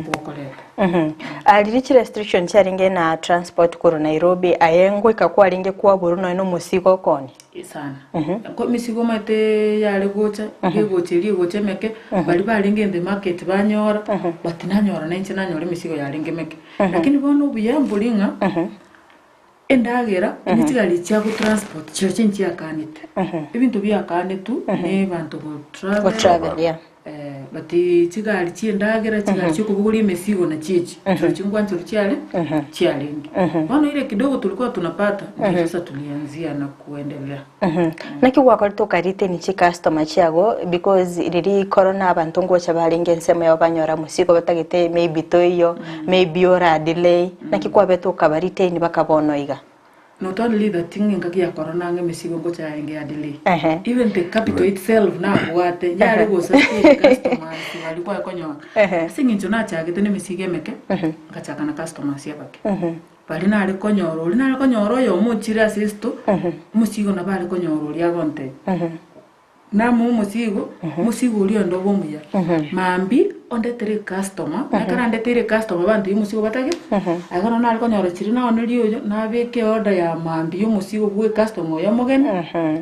S2: bwokoreta.
S1: Ah, riria chirestriction chiarenge na transport korwa Nairobi, aye ngoika kwarenge kwaborwa nonya na omosigo okoonia?
S2: Sana. Ko emesigo omanyete yare gocha, egocha eria egocha emeke, baria barenge in the market banyora, but nanyora na inche nanyora emesigo yarenge emeke. Lakini bono obuya mbori ng'a, endagera, onye chigari chia go transport chirochio nchiakanete. Ebinto biakanetwe, na abanto go travel.
S1: Go travel, yeah.
S2: But chigari chi'endagera, chigari chi'okobogoria emesigo nachio echi, chirochio chingwanchero chiare chiarenge. Bono ile kidogo tulikuwa tunapata ndio sasa tulianzia na kuendelea.
S1: Naki gwakorete oka retain chicustomer chiago because riria corona abanto ngocha barenge ensemo yabo banyora mosigo batagete maybe toiyo, maybe ora delay, naki kwabete okaba retain baka bono iga?
S2: Not only that ng'a engaki ya corona ng'a emesigo ngocha yarenge ya delay.
S1: Ehe.
S2: Even the capital itself nabwate yare go sustain customers baria kware konyora.
S1: Ehe.
S2: Ase eng'encho nachagete na emesigo emeke, ngachaka na customers abake. Baria nare konyora oria nare konyora oyomo ochire ase esito, omosigo nabo are konyora oria agontebia. Namoe omosigo, omosigo oria onde obe omuya. Mambia ondetere ecustomer, na ekero andeteire ecustomer bantebie omosigo batage, aye bono nare konyora chiria naonerie oyo, nabeke eorder ya mambia omosigo bwa ecustomer oyo omogeni,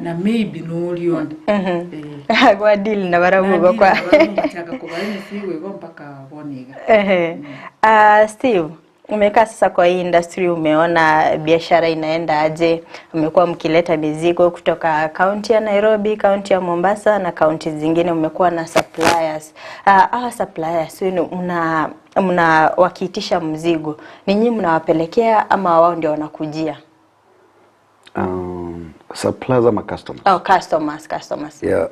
S2: na maybe noria onde. Eh.
S1: Gwa deal nabarabwo
S2: Na deal
S1: bakwa.
S2: nabarabwo ngachaka kobaa emesigo igo mpaka bono iga.
S1: Ehe. Ah, Steve, Umekaa sasa kwa hii industry, umeona biashara inaenda aje? Umekuwa mkileta mizigo kutoka kaunti ya Nairobi, kaunti ya Mombasa na kaunti zingine, umekuwa na suppliers. Hawa suppliers wenu mna mna wakiitisha mzigo, ni nyinyi mnawapelekea ama wao ndio wanakujia?
S3: Suppliers ama customers?
S1: Oh, customers, customers.
S3: Yeah,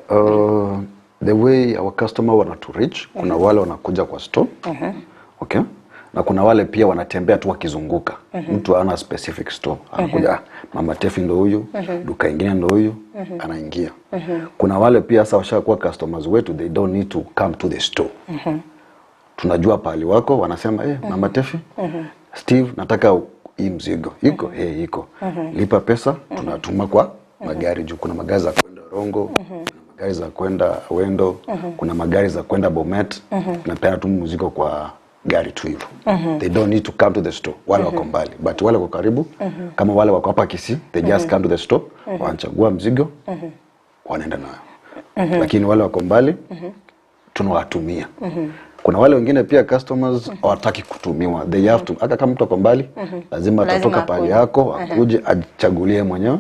S3: the way our customer wana to reach, kuna wale wanakuja kwa store. Okay? Na kuna wale pia wanatembea tu wakizunguka. Mtu hana specific store. Anakuja mm Mama Tefi ndo huyu, duka ingine ndo huyu, anaingia. Kuna wale pia sasa washakuwa customers wetu, they don't need to come to the store. Tunajua pahali wako, wanasema eh, Mama Tefi, Steve, nataka hii mzigo iko eh, iko lipa pesa, tunatuma kwa magari juu kuna magari za kwenda Rongo, kuna magari za kwenda Wendo, kuna magari za kwenda Bomet, tunapeana tu mzigo kwa gari tu hivyo. They don't need to come to the store, wale wako mbali, but wale wako karibu, kama wale wako hapa Kisii, they just come to the store, wanachagua mzigo, wanaenda nayo. Lakini wale wako mbali tunawatumia. Kuna wale wengine pia customers hawataki kutumiwa, they have to, hata kama mtu ako mbali lazima atatoka pahali
S1: akuje.
S3: yako akuje ajichagulie mwenyewe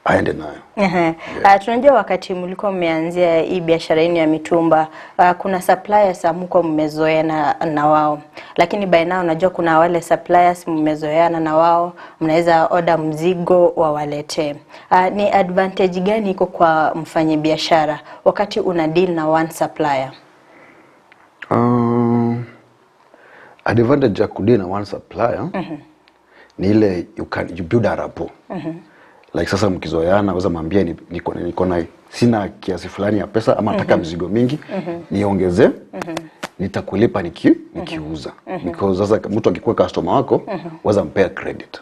S3: aende nayo.
S1: Ehe. Tunajua wakati mlikuwa mmeanzia hii biashara yenu ya mitumba, kuna suppliers hamkuwa mmezoeana na wao, lakini by now najua kuna wale suppliers mmezoeana na wao, mnaweza order mzigo wawaletee. Ni advantage gani iko kwa mfanyabiashara wakati una deal na one supplier?
S3: Advantage ya kudeal na one supplier ni ile you can you build a rapport. Like sasa mkizoeana, weza mwambia niko na sina kiasi fulani ya pesa ama nataka mzigo mingi niongeze, nitakulipa nikiuza. Because sasa mtu akikuwa customer wako weza mpea credit.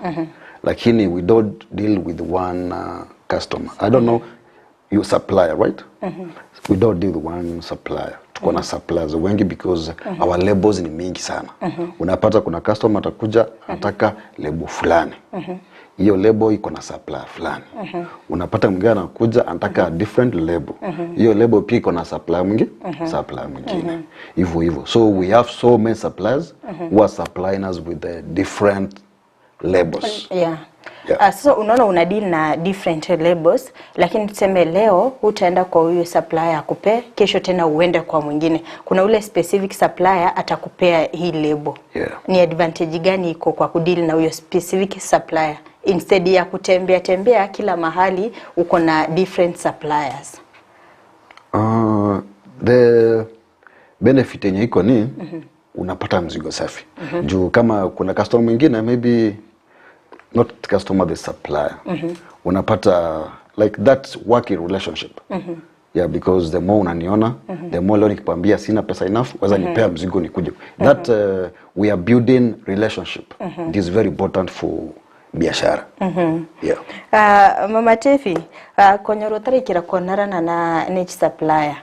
S3: Lakini we don't deal with one customer. I don't know you supplier, right? We don't deal with one supplier. Tuko na suppliers wengi because our labels ni mingi sana. Unapata kuna customer atakuja anataka lebo fulani. Hiyo lebo iko na supplier fulani. Unapata mwingine anakuja anataka different label. Hiyo lebo pia iko na supplier mwingine, supplier mwingine. Hivyo hivyo. So we have so many suppliers who are supplying us with the different labels.
S1: Yeah.
S3: Yeah.
S1: Sasa unaona una deal na different labels, lakini tuseme leo utaenda kwa huyu supplier akupee, kesho tena uende kwa mwingine. Kuna ule specific supplier atakupea hii label.
S3: Yeah.
S1: Ni advantage gani iko kwa kudeal na huyo specific supplier instead ya kutembea tembea kila mahali uko na different suppliers?
S3: The benefit yenye iko ni unapata mzigo safi. Juu kama kuna customer mwingine maybe not customer the supplier. Unapata like that working relationship. Yeah, because the more unaniona, the more leo nikikwambia sina pesa enough, weza nipea mzigo nikuje. That we are building relationship. It is very important for biashara. Yeah.
S1: Mama Tefi, konyora otarekera konarana na nechi supplier,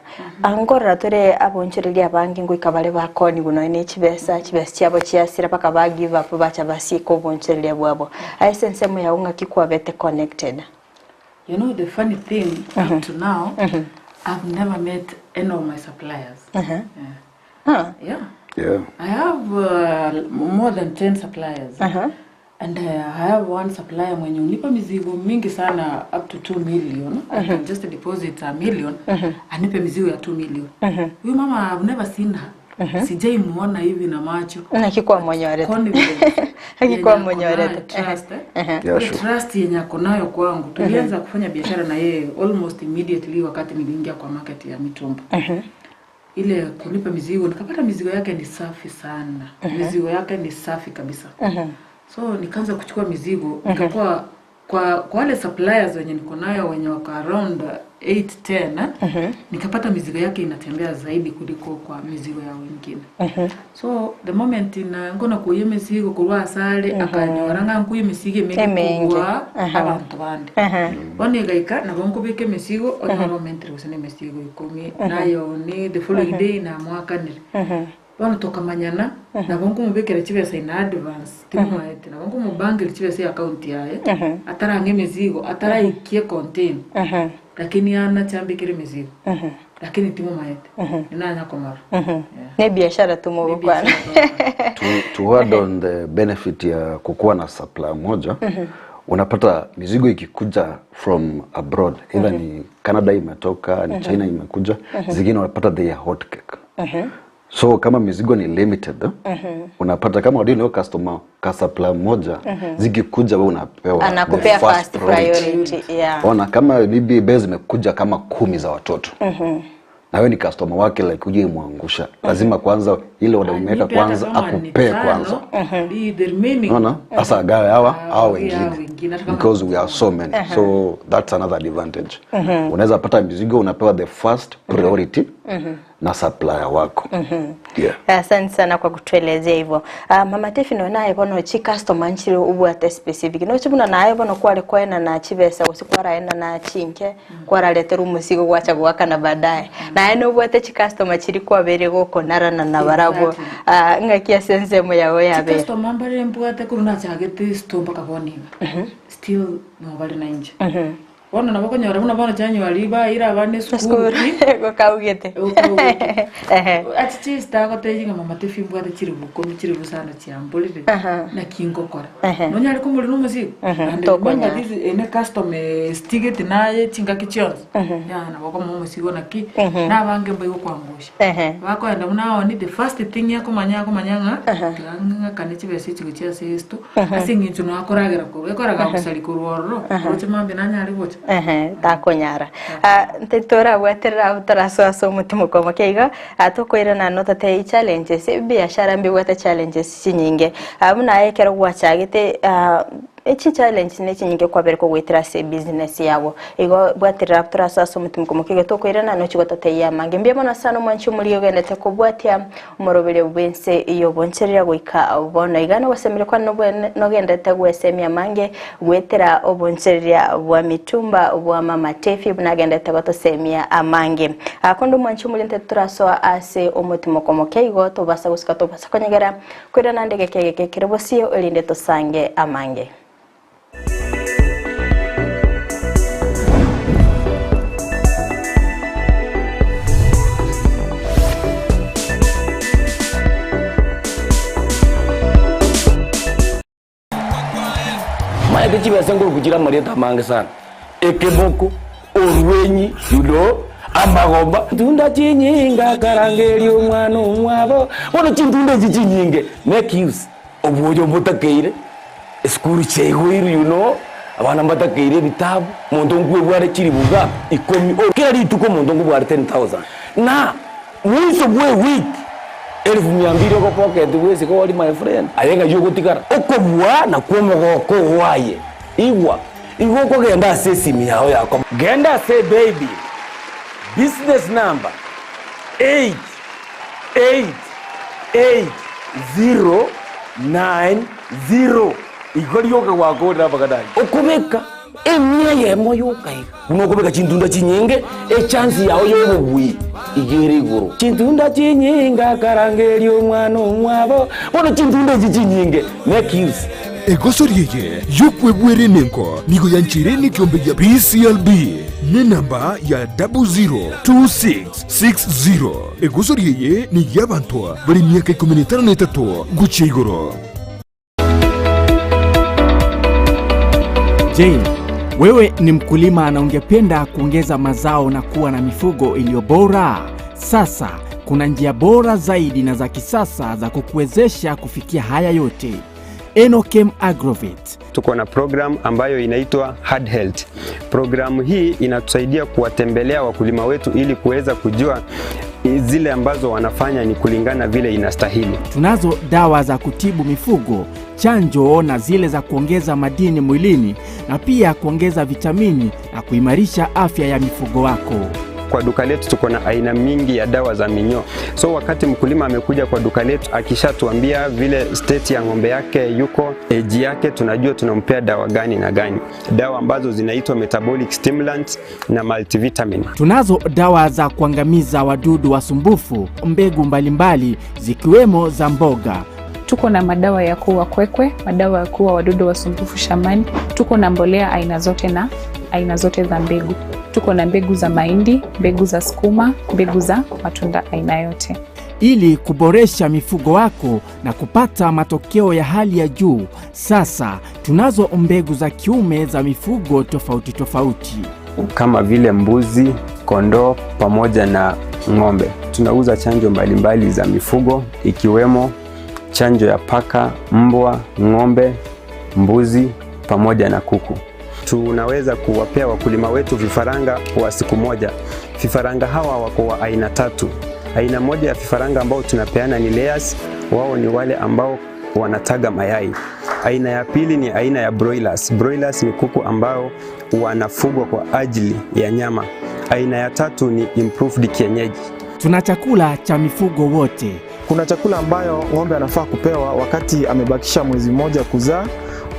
S1: angorora tore abonchereria abange ngoika bare bakoni buno ne chibesa chibesa chiabo chiasira paka ba give up bacha basika obonchereria bwabo, aise ensemo yao ng'aki kwabete connected?
S2: You know, the funny thing, up to now, I've never met any of my suppliers. Yeah.
S1: Huh.
S2: Yeah.
S3: Yeah.
S2: I have more than 10 suppliers. And I have one supplier mwenye unipa mizigo mingi sana up to 2 million. I can just deposit a million, anipe mizigo ya 2 million. Huyu mama, I've never seen her. Sijai muona hivi na macho.
S1: Akikuwa mwenye
S2: Confidence
S1: Akikuwa
S2: yenye
S1: mwenye
S2: ako nayo,
S1: orete.
S2: trust, eh.
S3: Yeah,
S2: Ile
S3: sure.
S2: trust yenye ako nayo kwangu, tulianza kufanya biashara na yeye almost immediately wakati niliingia kwa market ya mitumba. Ile kunipa mizigo, nikapata mizigo yake ni safi sana. Mizigo yake ni safi kabisa. So nikaanza kuchukua mizigo, nikakuwa kwa wale suppliers wenye niko nayo wenye wako around 8 10, eh, nikapata mizigo yake inatembea zaidi kuliko kwa mizigo ya wengine. So the moment na ngona kuye mizigo kurwa asale akanyora nga nkuye mizigo emingi
S1: Emenge.
S2: kugwa abantu bandi, bono igaika nabo nkubika emizigo, onyora omentire gose na emisigo 10 nayo ni the following day namwakanire. Bono tukamanyana, nabo nkumubikira chibesa in advance, timumaete, nabo nkumubangire chibesa ya account yaye atarang'a emizigo ataraikie contain, lakini ana chambikire emizigo, lakini timumaete ninanya komara. Yeah.
S1: Ne biashara tu mugukwana.
S3: To add on the benefit ya kukuwa na supplier moja, unapata mizigo ikikuja from abroad, either ni Canada imetoka, ni China imekuja, zingine unapata they are hot cake. So kama mizigo ni limited, unapata kama wadini hiyo customer ka supplier moja, zikikuja wewe unapewa the
S1: Anakupea
S3: first
S1: first priority. Yeah.
S3: Ona kama maybe bei zimekuja kama 10 za watoto na wewe ni customer wake, like uje mwangusha, lazima kwanza Ile order umeweka
S2: Anipe hata
S3: kwanza
S2: kama ni
S3: akupee
S2: tano,
S3: kwanza.
S2: the remaining
S3: Unaona? Sasa agawe hawa hawa
S2: hawa
S3: wengine
S2: wengine, hata kama
S3: because we are so many. So that's another advantage. Unaweza pata mizigo unapewa the first priority na supplier wako. Yeah.
S1: Asante sana kwa kutuelezea hivyo. Mama Tefi no naye bono chi customer nchiri ubwate specific. No chibuna naye bono kware kwena na chibesa gose kwaraena na chinke kwararetera omusigo gwacha gwakana baadaye. Naye nobwate chi customer chiri kwabere gokonarana na barabwo.
S2: Exactly.
S1: Ng'aki ase ensemo yabo yabere.
S2: Customer mbare mbwate korwa nachagete store mpaka bono iga. Still no bare na inche. Bono nabo okonyora buna bono January baire abana esukuru pi.
S1: Gokaugete.
S2: Gokaugete.
S1: Ehe.
S2: Achiche esitagotebia ng'a mama Tefi mbwate chiribu ikomi chiribu sana chiamborire, naki ngokora. Nonyare komorera omosigo? And remember
S1: Tokonyara.
S2: this ene customer estigeti naye chingaki chionsi, yaya nabo okomoa omosigo naki, na abange mbaigokwangosia. Bakoenda buna aoni the first thing akomanya akomanya ng'a tiga ng'akane chibesa echi gochia ase esto, ase eng'encho nonya akoragera korwa ekero agosaria korwa ororo, oroche mambia nanyare gocha.
S1: Ehe, takonyara. Ah, nte torabwaterera abwo torasoa ase omotimoko omoke iga, ah, tokoirana notatebie challenges, ebiashara mbibwate challenges chinyinge. Ah, buna aye ekero gwachagete ah, echi challenge ne chinyinge kwabere kogoetera ase ebusiness yago. Igo bwaterera abwo torasoa ase omotimoko omoke iga tokoirana nochi gotatebia amange. Mbuya mono sana omwanchi omoria ogendete kobwatia omoroberio bw'ense y'oboncherera goika bono iga nogosemeria kwane nobwene nogenderete gwesemia amange goetera obonchereria bwa mitumba bwa mama Tefi buna agenderete gotosemia amange. Konde omwanchi omorente torasoa ase omotimoko moke igo tobasa gosika tobasa konyegera koirana ande egeka egeke kere bosio erinde tosange amange.
S10: Maete chibesa nkoruku chire amarieta amange sana, ekeboko, orwenyi, you know, amagoba. Tunda chinyinga akarangeria omwana omwabo, bono chintunda echi chinyinge make use. Obuoyo mbotakeire, esukuru chiaigoirwe you know, abana mbatakeire ebitabu, omonto nkwebware chilifu iga ikomi, o kera rituko omonto nkobware 10,000 na mwiso bwa ewiki elfu mia mbili ogopocket bwesike ori my friend, aye ng'ai ogotigara? Okobua nakwo omogoko oo aye, igwa, igo okogenda ase esimi yao yako. Genda ase ebaybill, business number 8. 88090 igo rioka gwakorire amang'ana ayio. Okobeka emia eyemo yoka iga, buna okobeka chintunda chinyinge, echance yao y'obobui iga ere igoro. Chintunda chinyinge akarangeria omwana omwabo, bono chintunda echi chinyinge make use.
S11: Egosori eye y'okwebwera emengo nigo yancheire nekiombe gia PCLB nenamba ya 0026. 60. Egosori eye ney'abanto bare emiaka ikomi na etano na etato gochia igoro.
S12: Je, wewe ni mkulima na ungependa kuongeza mazao na kuwa na mifugo iliyo bora? Sasa kuna njia bora zaidi na za kisasa za kukuwezesha kufikia haya yote. Enokem Agrovet.
S13: Tuko na program ambayo inaitwa Hard Health. Programu hii inatusaidia kuwatembelea wakulima wetu ili kuweza kujua zile ambazo wanafanya ni kulingana vile inastahili.
S12: Tunazo dawa za kutibu mifugo, chanjo na zile za kuongeza madini mwilini na pia kuongeza vitamini na kuimarisha afya ya mifugo wako.
S13: Kwa duka letu tuko na aina mingi ya dawa za minyoo. So wakati mkulima amekuja kwa duka letu akishatuambia vile state ya ng'ombe yake yuko, age yake, tunajua tunampea dawa gani na gani, dawa ambazo zinaitwa metabolic stimulants na multivitamin.
S12: Tunazo dawa za kuangamiza wadudu wasumbufu, mbegu mbalimbali zikiwemo za mboga.
S14: Tuko na madawa ya kuua kwekwe, madawa ya kuua wadudu wasumbufu shambani. Tuko na mbolea aina zote na aina zote za mbegu. Tuko na mbegu za mahindi, mbegu za sukuma, mbegu za matunda aina yote.
S12: Ili kuboresha mifugo wako na kupata matokeo ya hali ya juu, sasa tunazo mbegu za kiume za mifugo tofauti tofauti
S13: kama vile mbuzi, kondoo pamoja na ng'ombe. Tunauza chanjo mbalimbali za mifugo ikiwemo chanjo ya paka, mbwa, ng'ombe, mbuzi pamoja na kuku. Tunaweza kuwapea wakulima wetu vifaranga wa siku moja. Vifaranga hawa wako wa aina tatu. Aina moja ya vifaranga ambao tunapeana ni layers, wao ni wale ambao wanataga mayai. Aina ya pili ni aina ya broilers. Broilers ni kuku ambao wanafugwa kwa ajili ya nyama. Aina ya tatu ni improved kienyeji.
S12: Tuna chakula cha mifugo wote.
S15: Kuna chakula ambayo ng'ombe anafaa kupewa wakati amebakisha mwezi mmoja kuzaa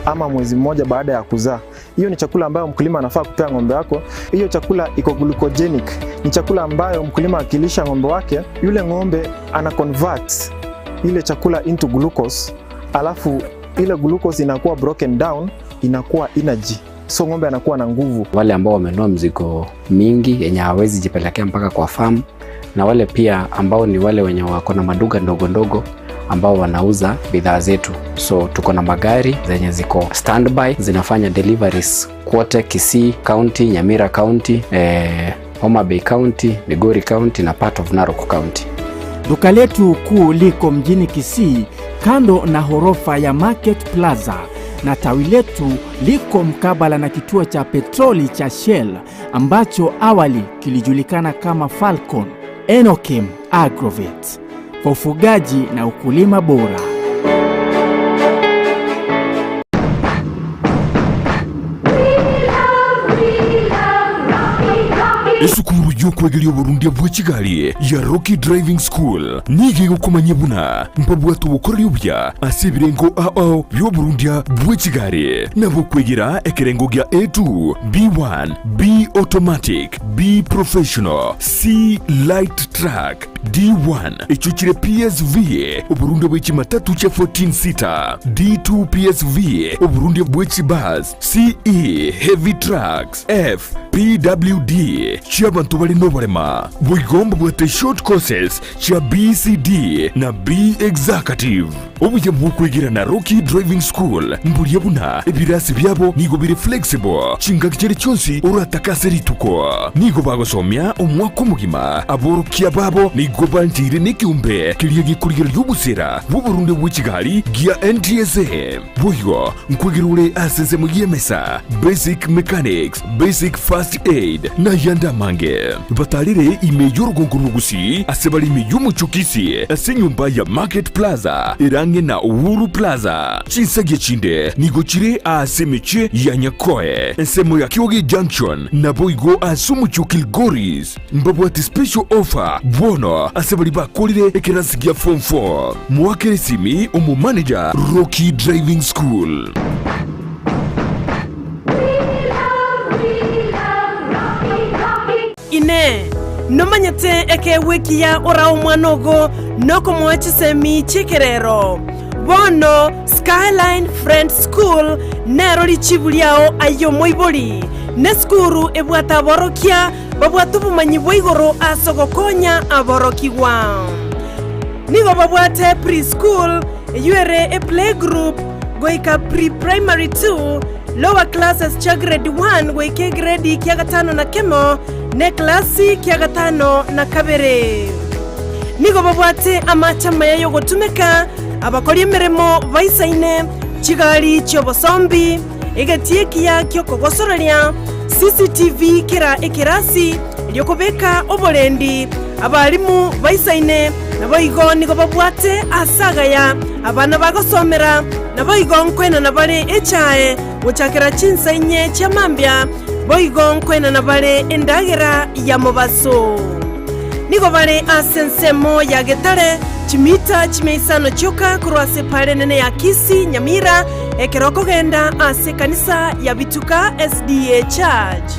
S15: ama mwezi mmoja baada ya kuzaa. Hiyo ni chakula ambayo mkulima anafaa kupea ng'ombe wako. Hiyo chakula iko glucogenic, ni chakula ambayo mkulima akilisha ng'ombe wake, yule ng'ombe ana convert ile chakula into glucose, alafu ile glucose inakuwa broken down, inakuwa energy, so ng'ombe anakuwa na nguvu.
S16: Wale ambao wamenunua mzigo mingi yenye hawawezi jipelekea mpaka kwa farm, na wale pia ambao ni wale wenye wako na maduka ndogo ndogo ambao wanauza bidhaa zetu. So tuko na magari zenye ziko standby zinafanya deliveries kwote Kisii County, Nyamira County, Homa Bay County, Migori County na part of Narok County.
S12: Duka letu kuu liko mjini Kisii kando na horofa ya Market Plaza na tawi letu liko mkabala na kituo cha petroli cha Shell ambacho awali kilijulikana kama Falcon. Enokem Agrovet kwa ufugaji na ukulima bora.
S11: Esukuru y'okwegeria oborundia bwe chigari ya Rocky Driving School nigo egokomanyia buna mbabwate obokoreri obuya ase ebirengo ao bi'oborundia bwe chigari nabo okwegera ekerengo gia A2, B1, B Automatic, B Professional, C Light Truck, D1 echio chire PSV oborundia bwe chimatatu chia 14 seater, D2 PSV oborundia bwe chibus, CE Heavy Trucks, F PWD chi'abanto bare noborema. Boigo mbabwate short courses chia BCD na B Executive. Obuya bw'okwegera na Rocky Driving School mburia buna ebirasi biabo nigo bire flexible chingaki chiria chionsi oratake ase rituko. Nigo bagosomia omwaka omogima. Aborokia babo nigo bancheire nekeombe keria gekorigereria obosera bw'oborunde bwe chigari gia NTSA. Boigo nkwegera ore ase ensemo y'emesa, basic mechanics, basic first aid, na ayande amange. Batarire ime y'orogongo rw'Ogusii ase bare ime y'omochie o Kisii ase enyomba ya Market Plaza ere ang'e na Uhuru Plaza. Chinsagia chinde nigo chire ase emechie ya Nyakoe, ensemo ya Kioge Junction, naboigo ase omochie o Kilgoris. Mbabwate special offer bono ase baria bakorire ekerasi gia form 4. Moakere esimi omomanager Rocky Driving School.
S17: Inee! Nomanyete ekeegwa ekiya orae omwana ogo nokomoa chisemi chi'ekerero? Bono Skyline Friends School nero richibu riao aye omoibori, nesukuru ebwate aborokia babwate obomanyi bwa igoro ase ogokonya aborokigwa. Nigo babwate pre-school, eyio ere eplaygroup, goika pre-primary 2, lower classes chia grade 1 goika egredi kia gatano na kemo, na eklasi kia gatano na kabere. Nigo babwate amache amaya y'ogotumeka, abakori emeremo baisaine, chigari chi'obosombi, Egetii ekiya gi'okogosoreria, CCTV kera ekerasi, erio kobeka oborendi abalimu baisaine, naboigo nigo babwate aase agaya abana bagosomera, naboigo nkoenana bare echae gochakera chinsa inye chia mambia, boigo nkoenana bare endagera ya mobaso. Nigo bare ase ensemo ya Getare, chimita chimia isano chioka korwa ase epaara enene ya Kisii, Nyamira, Ekero okogenda ase ekanisa ya Bituka SDA Church,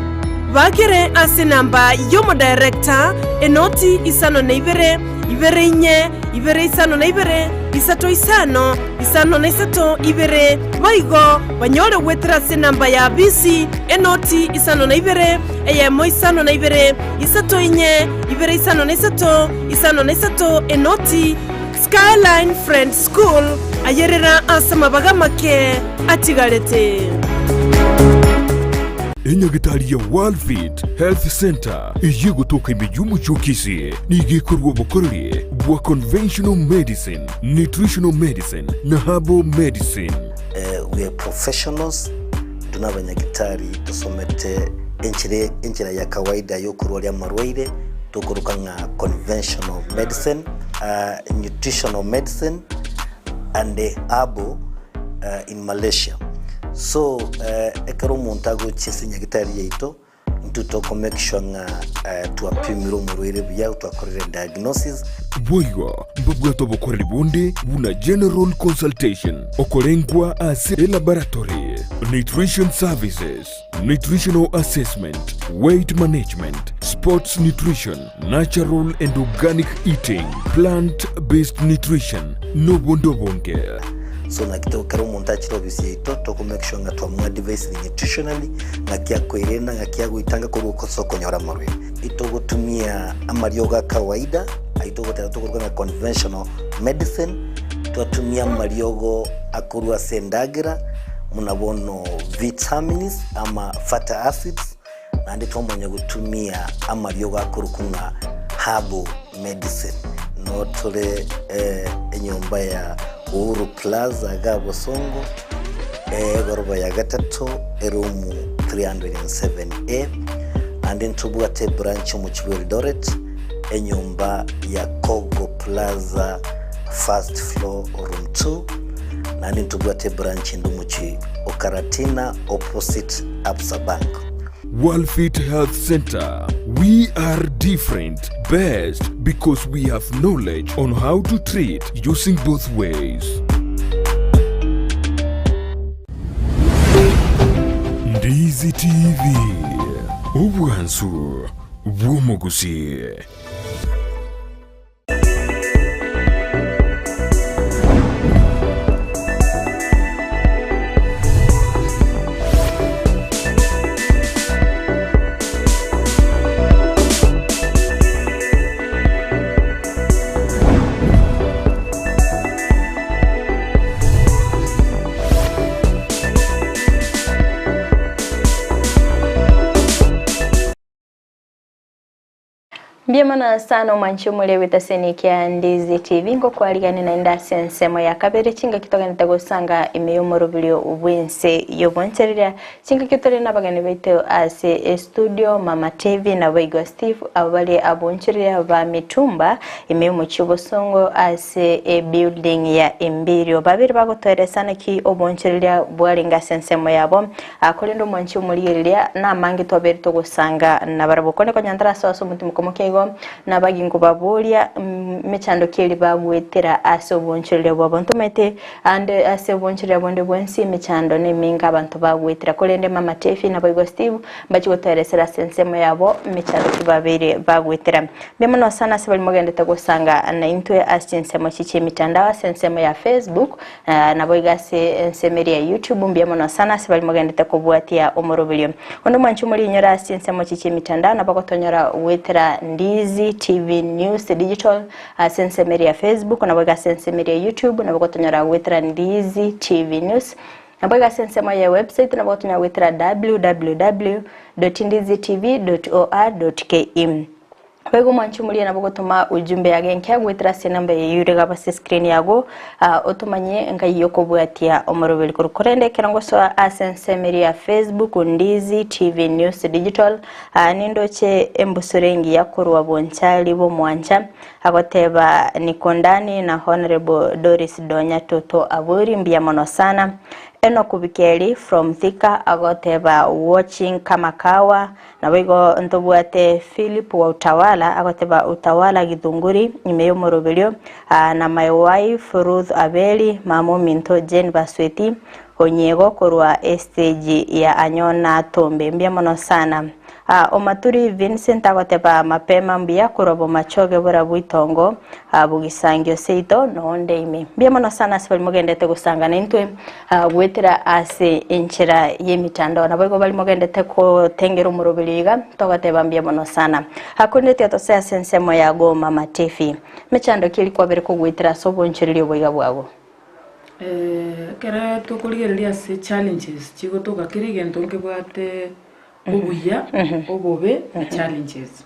S17: bakere ase enamba y'omodirector enoti 52 2 4 2 52 3 5 5 na 3 2, boigo banyore goetera ase enamba ya bisi enoti 52 1 52 3 4 2 5 3 5 na 3 enoti. Skyline Friends School, ayerera ase amabaga amake atigarete.
S11: Enyagitari ya Worldfit Health Centre eyio egotoka ime y'omochie o Kisii nigo ekorwa obokoreri bwa conventional medicine, nutritional medicine na herbal medicine.
S18: We are professionals, intwe nabanyagitari tosomete enchera enchera ya kawaida yokorwaria amarwaire. tokoroka ng'a conventional medicine, nutritional medicine and herbal in Malaysia. So ekero omonto agochia ase enyagitari yaito, intwe toko make sure ng'a twapimire omorwaire buya, twakorire diagnosis.
S11: Boigo mbabwate obokoreri bonde buna general consultation, okorengwa ase elaboratory, nutrition services, nutritional assessment, weight management, sports nutrition, natural and organic eating, plant based nutrition, nobonde obonge.
S18: So naki to ekero omonto achire ofisi yaito toko make sure ng'a twamoadvisire nutritionally ng'aki akoerenda ng'aki agoitanga korwa ase okonyora amarwaire. Itogotumia amariogo a kawaida ayio togoteba tokoruga ng'a conventional medicine, twatumia amariogo akorwa ase endagera buna bono vitamins ama fatty acids, naende twamanya gotumia amariogo akorokwa ng'a herbal medicine. Noo tore enyomba ya Uhuru Plaza iga Bosongo, egoroba ya gatato, eroom 307A, naende ntobwate ebranch omochie bwa Eldoret, enyomba ya Kogo Plaza first floor room 2, naende ntobwate ebranch ende omochie o Karatina opposite Absa Bank.
S11: Worldfit Health Center, we are different, best because we have knowledge on how to treat using both ways. Ndizi TV, obwansu bw'omogusi.
S1: Mbuya mono sana omwanchi omore bw'etaseni kia Ndizi TV ngokwarigania naende ase ensemo ya kabere chingaki togenete gosanga ime y'omoroberio bw'ense y'obonchereria chingaki tore nabageni baito ase estudio Mama TV naboigo Steve abo bare abonchereria ba mitumba ime y'omochie obosongo ase ebuilding ya Embirio babere bagotoeresa naki obonchereria bwarenge ase ensemo yabo Korende omwanchi omorigereria namange twabeire togosanga nabarabwo. Korende konya ntarasoa ase omotimoko moke igo, nabagingo baboria mechando ki eria bagwetera ase obonchoreria bwabo. Ntomaete ande ase obonchoreria bonde bwensi emechando nemenge abanto bagwetera. Korende mama Tefi naboigo Steve mbachie gotoeresera ase ensemo yabo mechando ki babeire bagwetera. Mbuya mono sana ase baria mogendete gosanga naintwe ase chinsemo echi chi'emitandao ase ensemo ya Facebook, Naboigo ase ensemo eria ya YouTube mbuya mono sana ase baria mogendete kobwatia omoroberio. Onde mwanche omoriinyore ase chinsemo echi chi'emitandao nabo gotonyora goetera Ndizi TV News Digital ase ensemo eria ya Facebook naboigo ase ensemo eria ya YouTube nabo gotonyora goetera Ndizi TV News naboigo ase ensemo ya website nabo gotonyora goetera www.ndizitv.or.ke. Boigo omwanchi omoria nabo ogotoma ujumbe yage enke goetera ase enamba eye yure iga ase escreen yago, otomanye ngai okobwatia omoroberi korwa. Korende ekero ngosoa ase ensemo eria ya Facebook Ndizi TV News Digital, nindoche embusuro engiya korwa Bonchari bw'Omwancha agoteba niko ndani na Honourable Doris Donya Toto Aburi mbuya mono sana. Enock Bikeri from Thika agoteba watching kama kawa. Naboigo ntobwate Philip wa Utawala, agoteba Utawala Githunguri, ime y'omoroberio, na my wife Ruth Abeli, mama ominto Jane Basweti, Onyiego korwa estage ya Anyona Tombe. Mbuya mono sana. Omaturi Vincent agoteba mapema mbuya korwa Bomachoge Borabu Itongo, Bogisangio seito noonde ime. Mbuya mono sana ase baria mogendete gosanga naintwe. Goetera ase enchera y'emitandao. Naboigo baria mogendete gotengera omoroberio iga, togoteba mbuya mono sana. Korende tiga tosoe ase ensemo ya Goma Matefi. Mechando ki eria kwabere kogoetera ase obonchoreria oboiga bwago?
S2: Ekero tokorigereria ase challenges chigotoka kera egento nkebwate obuya, obobe na challenges.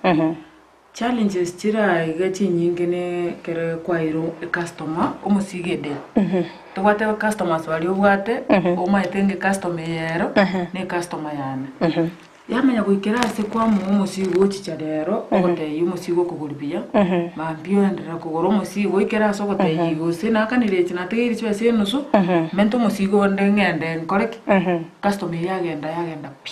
S2: Challenges chire iga chinyinge ne ekero kwaeire ecustomer omosigo edeni. Tobwate customers baria obwate, omanyete ng'a ecustomer eye ero, ne ecustomer yane. Yamanya goikera ase kwamoa omosigo ochicha rero, ogotebia omosigo okogori buya, mambia oenderera kogora omosigo oikere ase ogotebia gose nakanire echi nategeire chibesa enusu, mente omosigo onde ng'ende nkore ki? Customer eyio yagenda yagenda pi.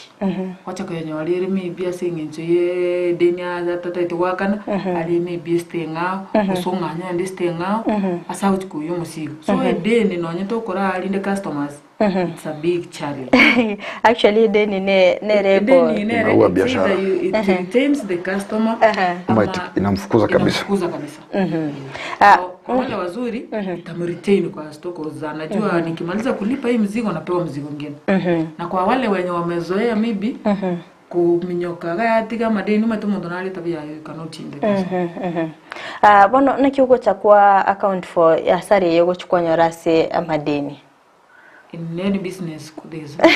S2: Gocha koyenyora ere maybe ase eng'encho ye edeni atatagete goakana, aria maybe esite eng'ao, gose ong'anya onde esite eng'ao, ase agochi koiywa omosigo. So edeni nonye tokora rinde customers. It's a big challenge.
S1: Actually edeni ne nere eko
S2: Edeni nere
S3: Inaua
S2: it's either
S3: biashara.
S2: you, it retains the customer
S3: Ama inamfukuza kabisa.
S2: inamfukuza kabisa.
S1: Ah,
S2: Kwa- Kwa wale wazuri itamretain kwa store cause anajua nikimaliza kulipa hii mzigo napewa mzigo mwingine. Na kwa wale wenye wamezoea maybe kuminyoka gayatiga amadeni omanyete omonto nare tabia yaye you cannot change the customer.
S1: Ah, bono naki ogocha kwa account for asara eye ogochi kwanyora ase amadeni?
S2: In any business there is loss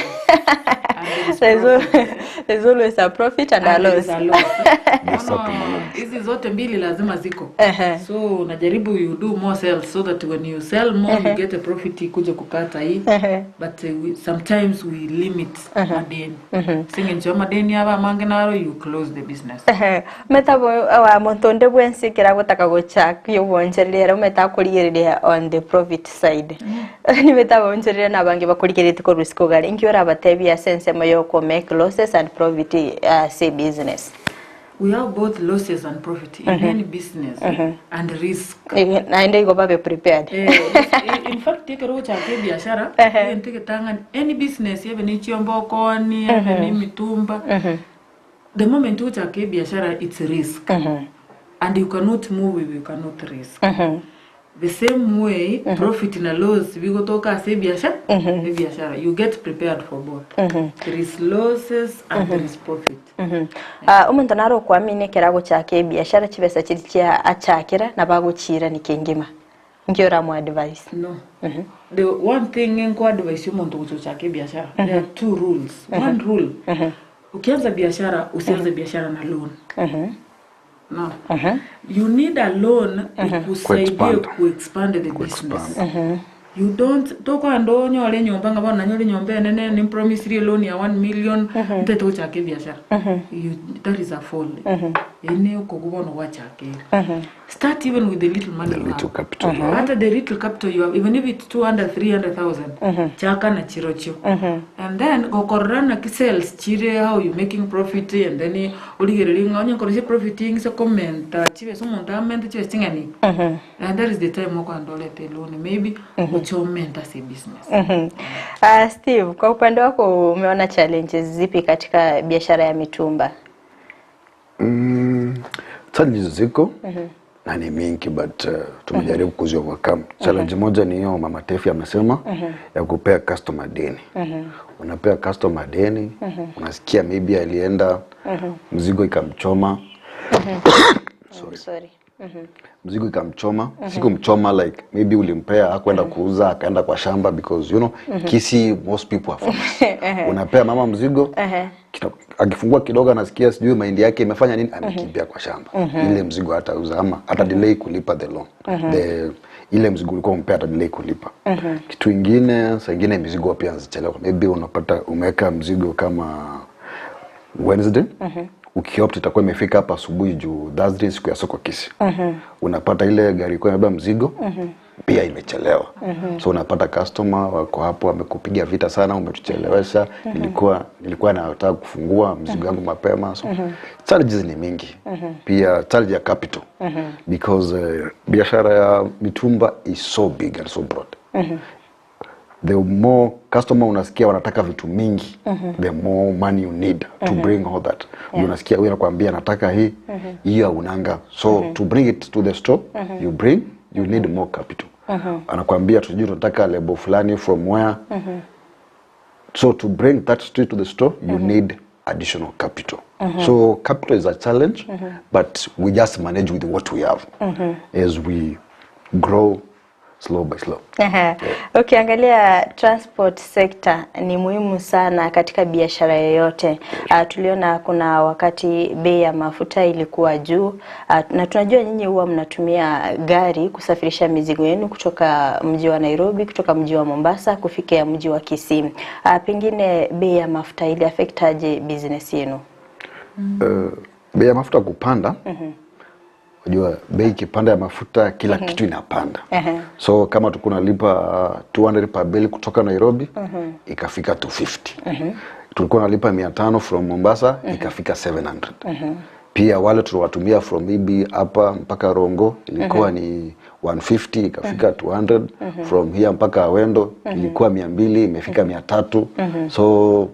S2: and there is
S1: There's
S2: profit.
S1: there's always a profit and a
S2: And there
S1: loss.
S2: is a loss.
S3: Yes,
S2: Bono
S3: up to manage.
S2: hizi zote mbili lazima ziko.
S1: Ehe.
S2: So unajaribu you do more sales so that when you sell more you get a profit ikuje kukata hii but sometimes we limit madeni sing'encho ya madeni aba amange naro you close the business.
S1: Ehe. Metabo wa monto onde bwensi ekero agotaka gochaka obwonchoreria ere omanyete akorigereria on the profit side. Nimete abaonchoreria na abange bakorigereretie korwa isiko gare, inki orabatebie ase ensemo ya oko make losses and profit ase ebusiness?
S2: We have both losses and profit in any business and risk.
S1: Naende igo babe prepared.
S2: Eh, yes, in fact ekero ogochaka ebiashara egento egetang'ani any business ebe ne chiombe okooni ebe ne emitumba the moment ogochaka ebiashara it's risk and you cannot move if you cannot risk. The same way profit na loss bigotoka ase ebiasha ebiashara you get prepared for both there is losses and there is profit.
S1: Ah, omonto nare okoamini ekero agochaka ebiashara chibesa chiria chia achakera nabo agochiirani kengima. Nki oramoa advice?
S2: No. The one thing nko advise omonto gocha gochaka ebiashara there are two rules. One rule ukianza biashara usianze biashara na loan. No. You need a loan ikusaidie
S3: Kuexpand.
S2: kuexpand the business. You don't tokoenda onyore enyomba ng'a bono nanyore enyomba enene nimpromisirie loan ya 1 million ntaete gochaka ebiashara. You, that is a folly. Eye ne okogwa bono gwachakire. Start even with the little money
S3: The
S2: you
S3: little
S2: have.
S3: capital you have.
S2: Hata the little capital you have, even if it's 200, 300,000, chaka na chirochio. And then gokorora naki sales chire how you making profit and then origererie ng'a onye nkorosia profit ng'ise komenta chibesa omonto amente chibesa ching'ani. And that is the time okoenda orete loan maybe oche omente ase ebusiness.
S1: Ah, Steve, kwa upande wako umeona challenges zipi katika biashara ya mitumba?
S3: Challenges ziko na ni mingi but tumejaribu kuzi overcome. Challenge moja ni hiyo Mama Tefi amesema ya kupea customer deni. Unapea customer deni, unasikia maybe alienda mzigo ikamchoma.
S1: Sorry. Sorry.
S3: Mzigo ikamchoma, sikumchoma like maybe ulimpea hakwenda kuuza akaenda kwa shamba because you know Kisii most people are farmers. Unapea mama mzigo akifungua kidogo anasikia sijui mahindi yake imefanya nini, amekimbia kwa shamba. Ile mzigo hatauza ama ata delay kulipa the loan. The ile mzigo ulikuwa umpea ata delay kulipa. Kitu ingine, saa ingine mizigo pia zichelewa. Maybe unapata umeweka mzigo kama Wednesday ukiopt itakuwa imefika hapa asubuhi juu Thursday siku ya soko Kisii. Unapata ile gari ilikuwa imebeba mzigo pia imechelewa. So unapata customer wako hapo wamekupiga vita sana, umetuchelewesha. Nilikuwa nataka kufungua mzigo wangu mapema. So challenges ni mingi. Pia challenge ya capital because biashara ya mitumba is so big and so broad. The more customer unasikia wanataka vitu mingi, the more money you need to bring all that. Unasikia huyu anakuambia nataka hii, hiyo haunanga. So to bring it to the store, you need more capital. Anakuambia tujui tunataka label fulani from where. So to bring that straight to the store, you need additional capital. So capital is a challenge, but we just manage with what we have. As we grow, slow by slow.
S1: Aha. Ukiangalia transport sector ni muhimu sana katika biashara yoyote. Tuliona kuna wakati bei ya mafuta ilikuwa juu, na tunajua nyinyi huwa mnatumia gari kusafirisha mizigo yenu kutoka mji wa Nairobi, kutoka mji wa Mombasa kufikia mji wa Kisii. Pengine bei ya mafuta ili affect aje business yenu?
S3: Bei ya mafuta kupanda, unajua bei ikipanda ya mafuta kila kitu inapanda. So kama tulikuwa tunalipa 200 per bill kutoka Nairobi, ikafika 250. Tulikuwa tunalipa 500 from Mombasa, ikafika 700. Pia wale tuliwatumia from maybe hapa mpaka Rongo ilikuwa ni 150, ikafika 200. From here mpaka Awendo ilikuwa 200, imefika 300. So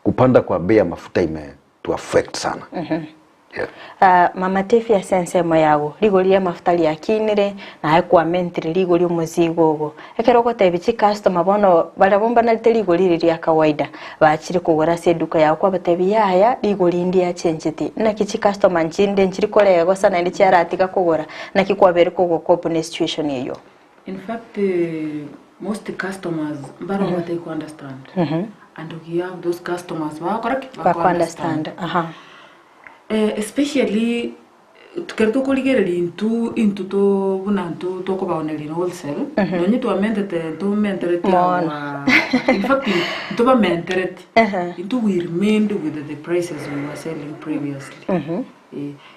S3: kupanda kwa bei ya mafuta imetu affect sana. Yeah.
S1: Mama Tefi ase ensemo yago rigori ria mafuta riakinire naye kwamentire rigori omozigo ogo ekero ogotebi chicustomer bono baria bombanarete rigori riri ria kawaida bachire kogora ase eduka yago kwabatebi yaya rigori ndiachencheti naki chicustomer nchinde nchiri koregosa naende chiaratiga kogora naki kwabere kogocope ne situation eyo.
S2: In fact, most customers mbaro batari understand. And we have those customers bakora ki?
S1: Bako understand.
S2: Especially tukere tukurigereria intu intu to buna ntu tukubaoneria wholesale, nonye twamentete ntumenterete.
S1: Mono.
S2: In fact, ntubamenterete intu, we remained with the prices we were selling previously.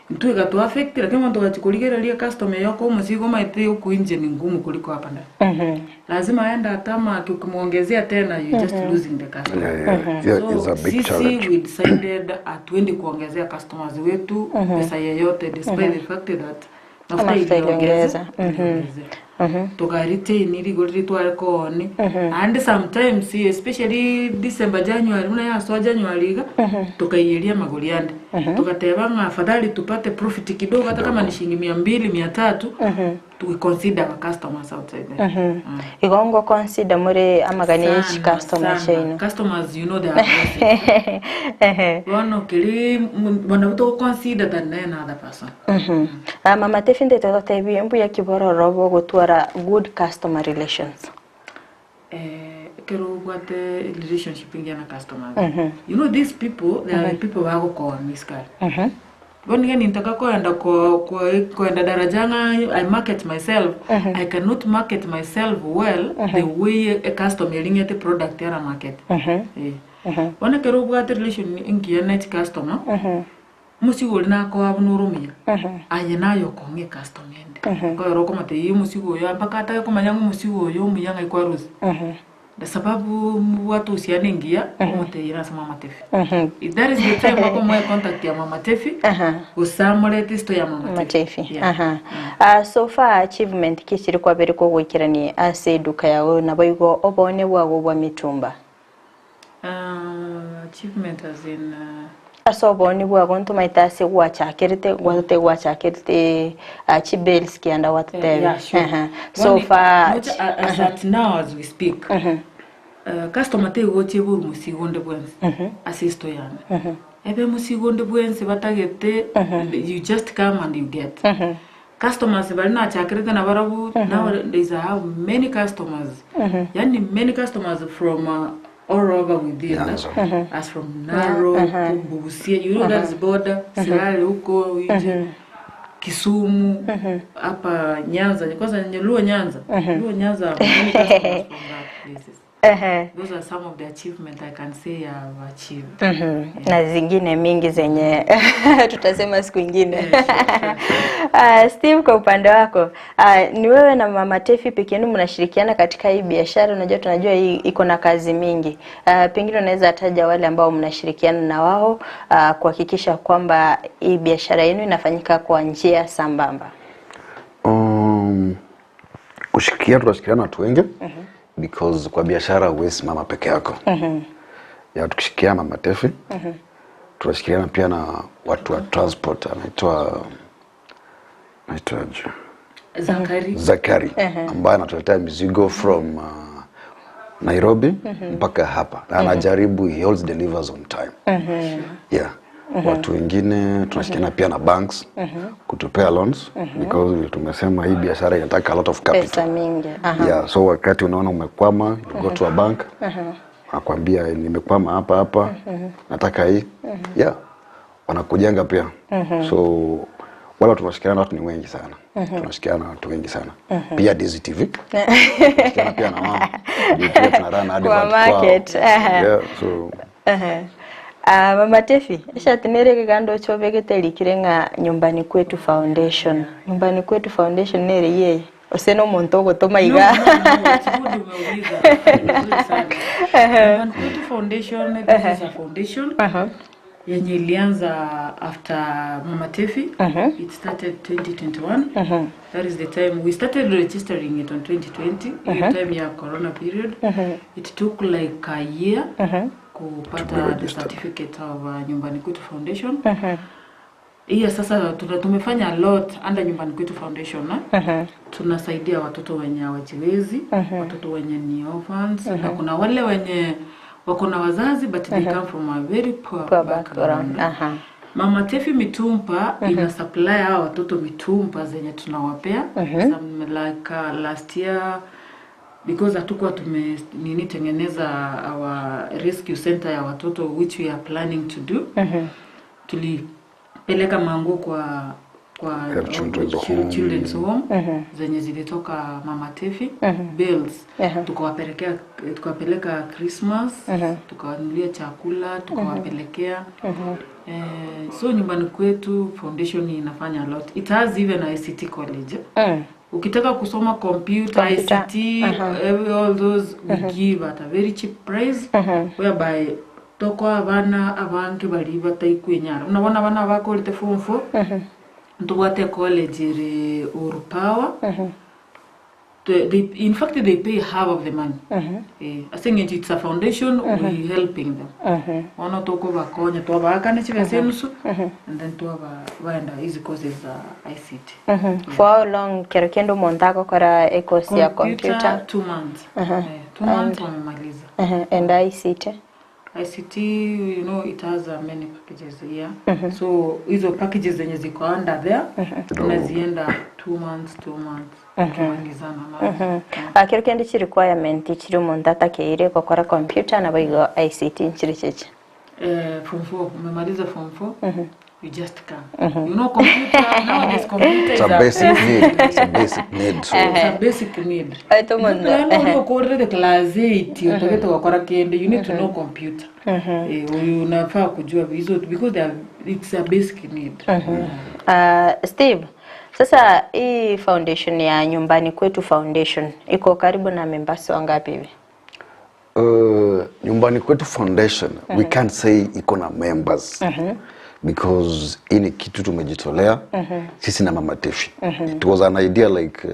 S2: Intu igatu affect, lakini muntu gachikurigereria customer yoko omusigo maite huku nje ni ngumu kuliko hapa ndani. Lazima aenda tarmac, ukimwongezea tena you just losing the customer.
S3: Yeah,
S2: So
S3: it's a big
S2: sisi
S3: challenge.
S2: we decided hatuendi kuongezea customers wetu pesa yeyote despite the fact that mafuta
S1: Mafuta
S2: iliongeza.
S1: iliongeza.
S2: Tukaretain rigori ritware kooni, and sometimes, especially December, January, muna yasoa January iga tukaiyeria magori ande, tukateba ng'a afadhali tupate profit kidogo hata kama ni shilingi 200, 300, we consider our customers outside there.
S1: Igongo consider muri amagani
S2: Sana,
S1: each customer
S2: sana.
S1: chaino.
S2: Customers, you know they are blessings. Bono kiri bona to consider than another person.
S1: Mama Tefi ndete totebi mbuya kibororo bogotwara good customer relations.
S2: Kero ubwate relationship ingia na customers. You know these people, they are the people bagokoa miskari. Bonige nintaka kwenda kwenda darajanga, I market myself. I cannot market myself well the way a customer ringete product yara market. Bona kero ubwate relation ingia na customer, musigori nakoa bunurumia aye nayo konge customer ende koyoro komate iyi musigo oyo mpaka atake komanya ng'o musigo oyo omuya ng'ai kwarusi sababu watu usiane ngia omoteira ase Mama Tefi. That is the time wakomoe contact ya Mama Tefi gusamurete isto ya Mama Tefi.
S1: Matefi. Aha. So far achievement kichiri kwabere kogwikirani ase eduka yawe nabo igo obone bwago bwa mitumba.
S2: Achievement as in
S1: Ase oboni bwago ntumaite ase gwachakirite gwatete gwachakirite chibales kianda watutebe.
S2: Yeah, sure.
S1: So far
S2: As at now, as we speak, customer tegochie buru musigo onde bwensi ase isto yane ebe musigo onde bwensi batagete, you just come and you get. Customers bari nachakirite na barabu, now there is how many customers, yani many customers from all over within
S3: Nyanza.
S2: as from Narok, Busia, you know that's border, Sirari huko nje, Kisumu, hapa Nyanza, kwanza Luo Nyanza, Luo Nyanza, many customers from that places. Those are some of the achievement I can say I've achieved.
S1: Na zingine mingi zenye tutasema siku ingine.
S2: Yeah, sure.
S1: Steve, kwa upande wako, ni wewe na Mama Tefi peke yenu mnashirikiana katika hii biashara? Unajua tunajua hii iko na kazi mingi. Pengine unaweza taja wale ambao mnashirikiana na wao kuhakikisha kwamba hii biashara yenu inafanyika kwa njia sambamba.
S3: Kushirikiana tunashirikiana na watu wengi because kwa biashara huwezi simama peke yako. Ya tukishirikiana Mama Tefi, tunashirikiana pia na watu wa transport, anaitwaje?
S2: Zakari.
S3: Zakari, ambaye anatuletea mizigo from Nairobi mpaka hapa na anajaribu, he always delivers on time. Yeah. Watu wengine tunashirikiana pia na banks kutupea loans because vile tumesema hii biashara inataka a lot of capital.
S1: Pesa mingi. Aha.
S3: Yeah, so wakati unaona umekwama, you go to a bank, wanakuambia nimekwama hapa hapa, nataka hii. Yeah, wanakujenga pia. So wale tunashirikiana watu ni wengi sana. Tunashirikiana na watu wengi sana. Pia DZTV. Tunashirikiana pia na wao. Ndio pia tuna run advert
S1: Kwa
S3: kwao.
S1: market. Aha.
S3: Yeah, so
S1: Ehe. Ah, Mama Tefi, eshatinere kigando chobegete likire ng'a Nyumbani Kwetu Foundation. Nyumbani Kwetu Foundation nere yeye. Ose no omonto ogotoma iga.
S2: No, no, no, it's good umeuliza. Vizuri sana. Nyumbani Kwetu Foundation, this is a foundation yenye ilianza after Mama Tefi. It started 2021. That is the time we started registering it on 2020, hiyo time ya corona period. It took like a year kupata the certificate of Nyumbani Kwetu Foundation. Hiyo sasa tumefanya a lot under Nyumbani Kwetu Foundation eh? Tunasaidia watoto wenye hawajiwezi, watoto wenye ni orphans, na kuna wale wenye wako na wazazi but they come from a very poor,
S1: Poor
S2: background.
S1: background. Aha.
S2: Mama Tefi mitumpa ina supply hawa watoto mitumpa zenye tunawapea some like last year because hatukuwa tume nini tengeneza our rescue center ya watoto which we are planning to do tulipeleka manguo kwa
S3: Help children's home.
S2: children's home zenye zilitoka Mama Tefi bills tukawapelekea tukawapeleka Christmas, tukawanunulia chakula tukawapelekea. Eh, so Nyumbani Kwetu Foundation inafanya a lot. It has even a ICT college. Ukitaka kusoma computer,
S1: Computer.
S2: ICT, all those we give at a very cheap price whereby toko abana abange bari bataikwenyara unabona abana bakorete form 4 ntubwate college iri Uhuru Power. They, in fact they pay half of the money. Eh, I think it's a foundation, we helping them ono toko bakonya twabakane chibesa enusu and then twaba baenda hizi courses za ICT.
S1: For how long kero kendo omonto agokora ekosi ya computer?
S2: 2 months. Eh, 2 months wamemaliza.
S1: And ICT?
S2: ICT, you know, it has many packages here. So hizo packages zenye ziko under there tunazienda 2 months, 2 months tukimalizana nazo.
S1: Ah, kero kende chi requirement chiri omonto atakeire gokora computer nabo igo ICT nchiri chichi?
S2: Eh, form 4, umemaliza form 4, you just come. You know, computer nowadays, computer
S3: it's
S2: is
S3: a basic need. It's a basic need. So
S2: it's a basic need.
S1: Aito mondo.
S2: Yaani ukorere class 8 utagete wakora kende, you need to know computer. Eh, unafaa kujua hizo because it's a basic need.
S1: Steve, sasa hii foundation ya Nyumbani Kwetu Foundation iko karibu na members wangapi hivi?
S3: Nyumbani Kwetu Foundation, we can't say iko na members because hii ni kitu tumejitolea sisi na Mama Tefi. It was an idea like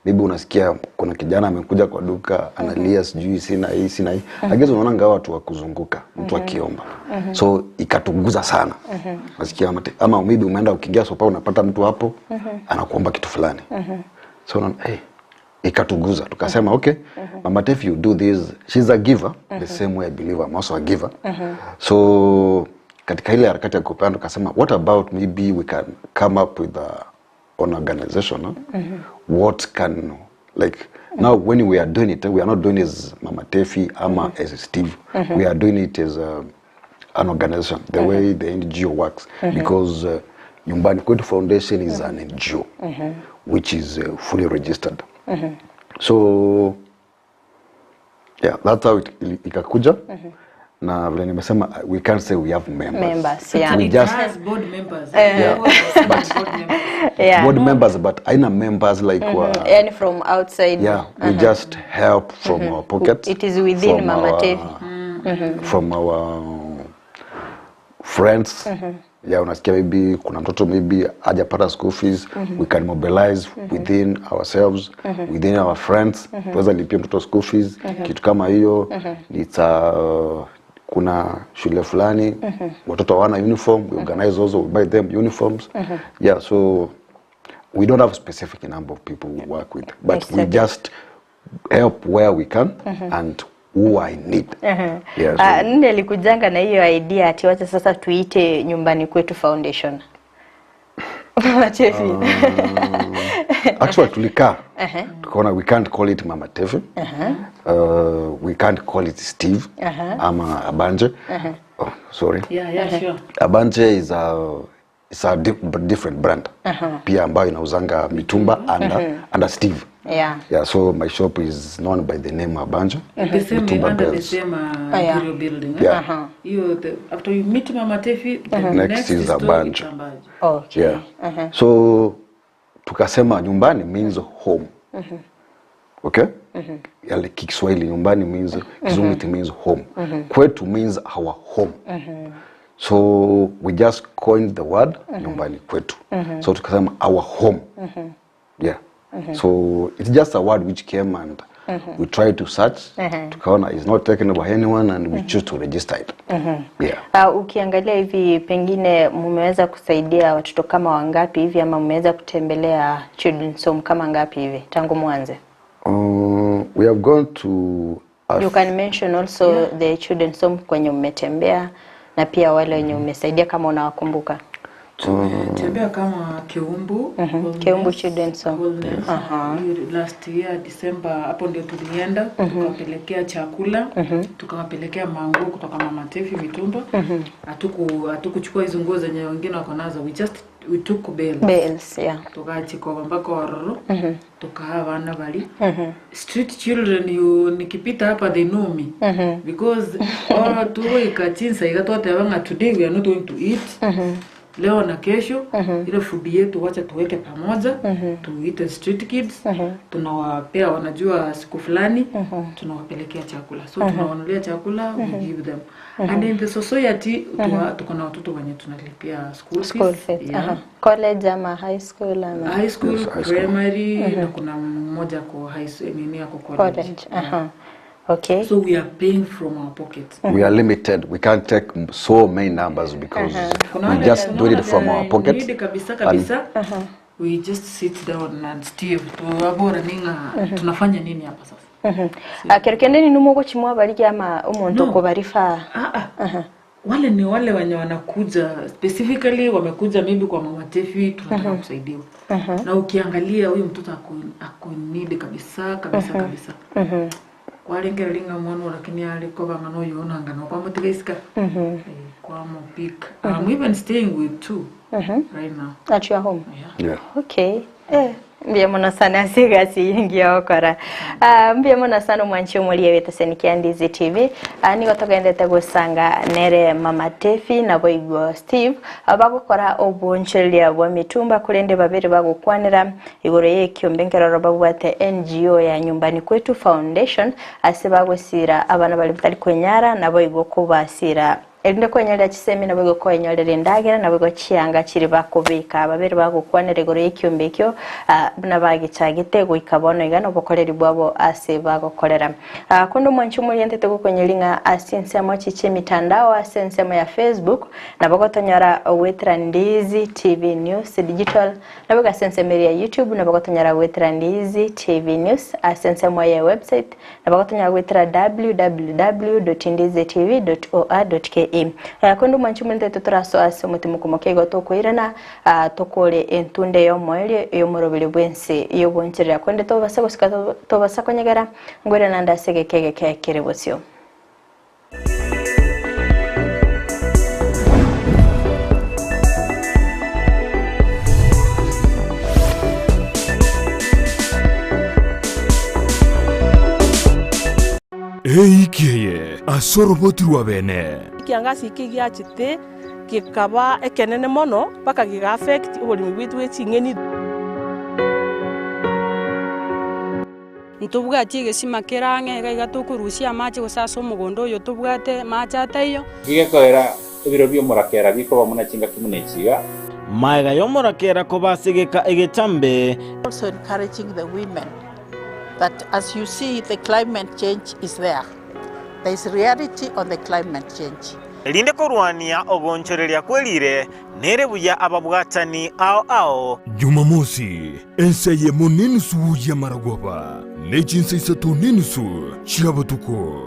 S3: maybe unasikia kuna kijana amekuja kwa duka analia, sijui sina hii sina hii, lakini unaona ngawa watu wa kuzunguka mtu akiomba, so ikatuguza sana. Nasikia ama maybe umeenda ukiingia sopa unapata mtu hapo anakuomba kitu fulani, so unaona, hey, ikatuguza tukasema, okay, Mama Tefi, you do this. She's a giver the same way I believe I'm also a giver. So katika ile harakati ya kupeana tukasema, what about maybe we can come up with an organization, huh? What can like now when we are doing it, we are not doing it as Mama Tefi ama as Steve, we are doing it as an organization, the way the NGO works, because Nyumbani Kwetu Foundation is an NGO which is fully registered. So yeah, that's how it ikakuja. Na vile nimesema, we can't say we have members.
S1: Members, yeah.
S3: We
S2: It
S3: just
S2: has board members.
S3: Yeah,
S2: Board members.
S3: Board members, but aina members like wa,
S1: Yani from outside.
S3: Yeah, we just help from our pockets.
S1: It is within
S3: from
S1: Mama Tefi.
S3: From our friends. Yeah, unasikia maybe kuna mtoto maybe hajapata school fees, we can mobilize within ourselves, within our friends, tuweza lipia mtoto school fees, kitu kama hiyo. It's a, kuna shule fulani watoto hawana uniform, we organize also, we buy them uniforms. Yeah, so we don't have a specific number of people we work with, but we just help where we can and who are in need. Yeah, so-
S1: Ah, nini alikujanga na hiyo idea ati wacha sasa tuite nyumbani kwetu foundation? Mama Tefi.
S3: Actually tulikaa
S1: Ehe.
S3: tukaona we can't call it Mama Tefi. We can't call it Steve ama Abanje. Oh, sorry.
S2: Yeah, sure.
S3: Abanje is a is a different brand pia ambayo inauzanga mitumba under, under Steve. Yeah, so my shop is known by the name Abanje.
S2: The same,
S3: Mitumba
S2: under the
S3: Bells.
S2: same
S1: Oh, yeah.
S2: Imperial building. eh?
S3: Yeah.
S2: Hiyo after you meet Mama Tefi, the
S3: Next
S2: next,
S3: is
S2: store
S3: Abanje.
S2: is Abanje.
S1: Okay.
S3: Yeah. So tukasema nyumbani means home. Okay? Yale Kiswahili nyumbani means Kizungu it means home. Kwetu means our home. So we just coined the word nyumbani kwetu. So tukasema our home. Yeah. So it's just a word which came and we tried to search. Tukaona it's not taken by anyone and we choose to register it. Yeah.
S1: Ukiangalia hivi pengine mmeweza kusaidia watoto kama wangapi hivi ama mmeweza kutembelea children's home kama ngapi hivi tangu mwanze?
S3: We have gone to a
S1: You can mention also the children's home kwenye mmetembea na pia wale wenye umesaidia kama unawakumbuka.
S2: Tumetembea kama Keumbu, Wellness,
S1: Keumbu Children's Home.
S2: Wellness. Hiyo Last year December hapo ndio tulienda tukawapelekea chakula, tukawapelekea manguo kutoka Mama Tefi mitumba. Hatukuchukua hizo nguo zenye wengine wako nazo. We took bales.
S1: Bales, yeah.
S2: Tukachikoba mpaka ororo. Tukahaa vana bali. Street children you nikipita hapa they know me. Because all tuwe ikachinsa ikatwatebanga today we are not going to eat. Leo na kesho ile food yetu wacha tuweke pamoja, tuite street kids, tunawapea wanajua siku fulani tunawapelekea chakula, so tunawanunulia chakula, we give them. And in the society tuko na watoto wenye tunalipia school fees.
S1: School fees.
S2: Yeah.
S1: College ama high school ama
S2: High school,
S3: Yes, high school.
S2: primary na kuna mmoja ako high school, nini ako college.
S1: College. Okay.
S2: So we are paying from our pocket.
S3: We are limited. We can't take so many numbers because
S2: Kuna
S3: we
S2: wale-
S3: just
S2: kuna
S3: do it
S2: wale
S3: from our pocket.
S2: need kabisa kabisa. We just sit down and Steve tuwabora ninga tunafanya nini hapa sasa?
S1: Kerokende ni numo gochimwa bariki ama umuntu
S2: No.
S1: ko barifa.
S2: Wale ni wale wenye wanakuja specifically, wamekuja maybe kwa Mama Tefi tunataka kusaidiwa. Na ukiangalia huyu mtoto ako need kabisa kabisa kabisa. Kwarengereria mwana lakini aliko bangano yona ngano kwa mutigaisika. Kwa mupik. I'm even staying with two right now.
S1: At your home.
S3: Yeah.
S1: Okay. Mbia muno sana asigasi ingia okora. Mbia muno sana mwanchi umulie wetesenikia Ndizi TV. Nigo togendete gusanga nere Mama Tefi na boigo Steve bagukora oboncheria bwa mitumba kurende babiri bagukwanira igoro yekiombe nkeroro babwate NGO ya nyumbani kwetu foundation ase bagusira abana bari batari kwenyara na boigo kubasira erinde kwenyerera chisemi nabo gokwenyorera endagera nabo gochianga chiri bakobeka babere bagokwanera igoro y'ekiombe ekio buna bagichagete goika bono iga nobokoreri bwabo ase bagokorera. Kondo mwanchi omorientete gokonyeri ng'a ase ensemo chiche emitandao ase ensemo ya Facebook nabo gotonyora gwetera Ndizi TV News Digital nabo ase ensemo ya YouTube nabo gotonyora gwetera Ndizi TV News ase ensemo ya website nabo gotonyora gwetera www.ndizitv.or.ke. Kondo mwanchi omorientete toraso ase omotimo komoke igo tokoirana tokore entunde y'omoerio y'omorobere bwense y'oboncherera kwende tobasa gosika tobasa konyegera ngwirana ndase geke geke kere bosio.
S11: Eikeye asorobotirwa bene.
S19: Kiangasi iki giachete gikaba ekenene mono mpaka giga affect oborimi bwitu bwe ching'eni.
S20: Ntubwati egesima kerang'e iga iga tokorusia amache gose ase omogondo oyo tobwate mache ataiyo.
S21: Gigekoera ebiro bia omorakera bikoba muna chingaki muna echiga.
S22: Maega y'omorakera kobasegeka egetambe.
S23: Also encouraging the women that as you see the climate change is there. There is reality on the climate change.
S24: Rinde korwania ogonchoreria kwerire nere buya ababwatani ao ao.
S11: Jumamosi enseye munenusu ya maragoba nechinsa isatu nenusu chiabotuko.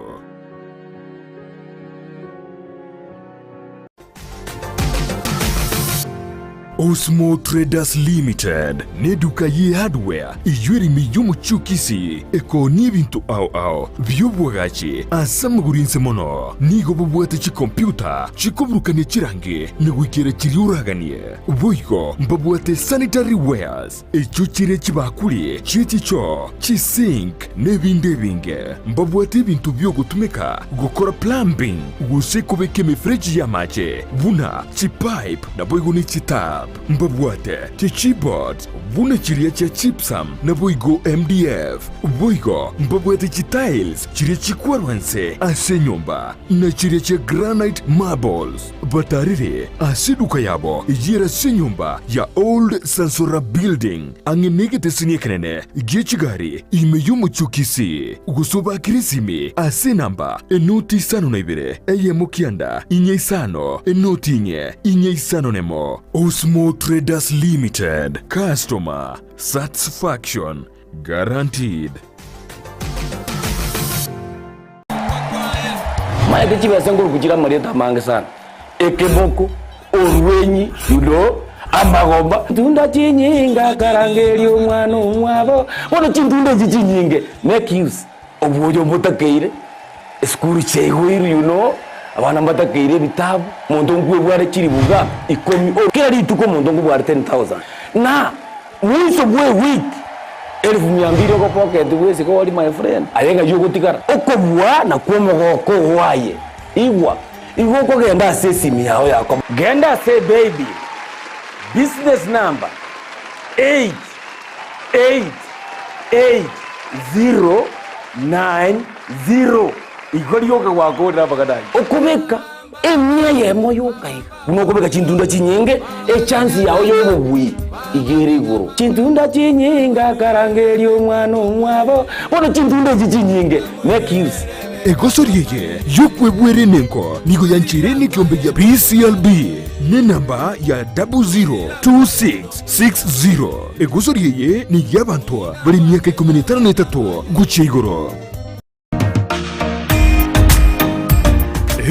S11: Osmo Traders Limited neduka ye hardware eyio ere ime y'omochie o Kisii ekoonia ebinto ao ao bi'obwagachi ase amagoro inse mono. Nigo bobwate chikompiuta chikoburukania chirangi na goikera chiria oraganie. Boigo mbabwate sanitary wares echio chire chibakuri chie chichoo, chisink na ebinde ebinge. Mbabwate ebinto bi'ogotumeka gokora plumbing gose kobeka emefereji y'amache buna chipipe naboigo ne chitap. Mbabwate chichipboards buna chiria chia gypsum naboigo MDF. Boigo mbabwate chitiles chiria chikwarwa nse ase enyomba na chiria chia granite marbles. Batarire ase eduka yabo eyio ere ase enyomba ya Old Sansora Building ang'e negeteseni ekenene gie chigari ime y'omochie o Kisii, gose obakire esimi ase enamba enoti isano na ibere eyemo kianda inye isano enoti inye inye isano nemo. Osmo Traders Limited, Customer Satisfaction Guaranteed.
S10: Maete chibesa nkoruku chire amarieta amange sana, ekeboko, orwenyi, you know, amagomba. Tunda chinyinga akarangeria omwana omwabo, bono chintunda echi chinyinge make use obwoyo mbotakeire, esukuru chiaigoirwe you know, abana mbatakeire ebitabu, omonto nkwebware chiribuga ikomi, kera rituko omonto nkobware 10,000 na. Mwiso bw'ewiki elifu mia mbili ogopocket bwesike ori my friend aye ng'ai ogotigara okobua nakwo omogoko oo aye igwa igo okogenda ase esimi yao yako genda ase baby business number 8888090 igo rioka gwakorire amang'ana ayio okobeka Emia eyemo yoka iga. Buna okobeka chintunda chinyinge, echansi yao y'obobui iga ere igoro. Chintunda chinyinge akarangeria omwana omwabo, bono chintunda echi chinyinge, make use.
S11: Egosori eye y'okwebwera enengo nigo yancheire nekiombe gia PCLB nenamba ya 002660. Egosori eye ney'abanto bare emiaka ikomi na etano na etato gochia igoro.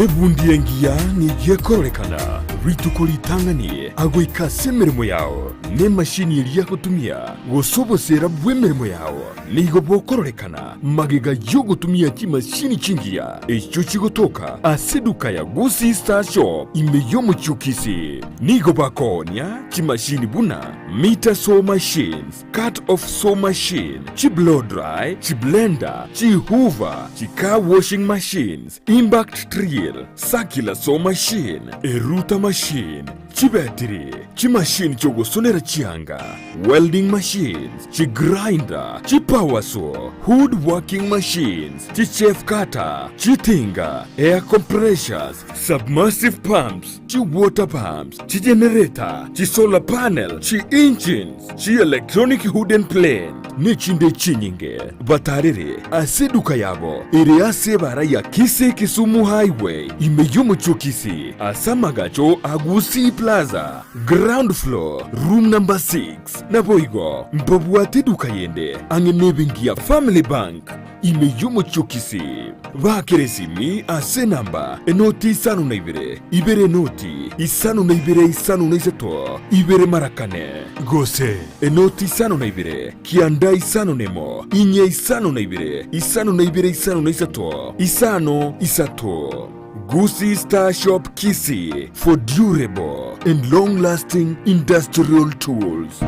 S11: Ebundi engiya nigo ekororekana rituko ritang'ani agoika ase emeremo yao, na emashini eria agotumia, gose oboseera bw'emeremo yao nigo bokororekana magega y'ogotumia chimashini chingiya echio chigotoka ase eduka ya Gusii Star Shop ime y'omochie o Kisii. Nigo bakoonia chimashini buna meter saw machines, Cut off saw machine, chi blow dry, chi blender, chi hoover, chi car washing machines, impact drill, circular saw machine, eruta machine, chibetiri, chimachine chiogosonera chianga, welding machines, chi grinder, chi power saw, wood working machines, chi chaff cutter, chitinga, air compressors, submersive pumps, chi water pumps, chi generator, chi solar panel, chi engines, chi electronic wooden plane, nechinde chinyinge. Batarere ase eduka yabo ere ase ebara ya Kisii Kisumu Highway ime y'omochie o Kisii ase amagacho a Gusii Plaza, ground floor, room number 6. Naboigo mbabwate eduka yende ang'e nebenki ya Family Bank ime y'omochie o Kisii. Baakere esimi ase enamba enoti isano na ibere, ibere enoti isano na ibere isano na isato, ibere mara kane, gose enoti isano na ibere, kianda isano na emo, inye isano na ibere, isano na ibere isano na isato, isano isato. Gusii Star Shop Kisii for durable and long lasting industrial tools.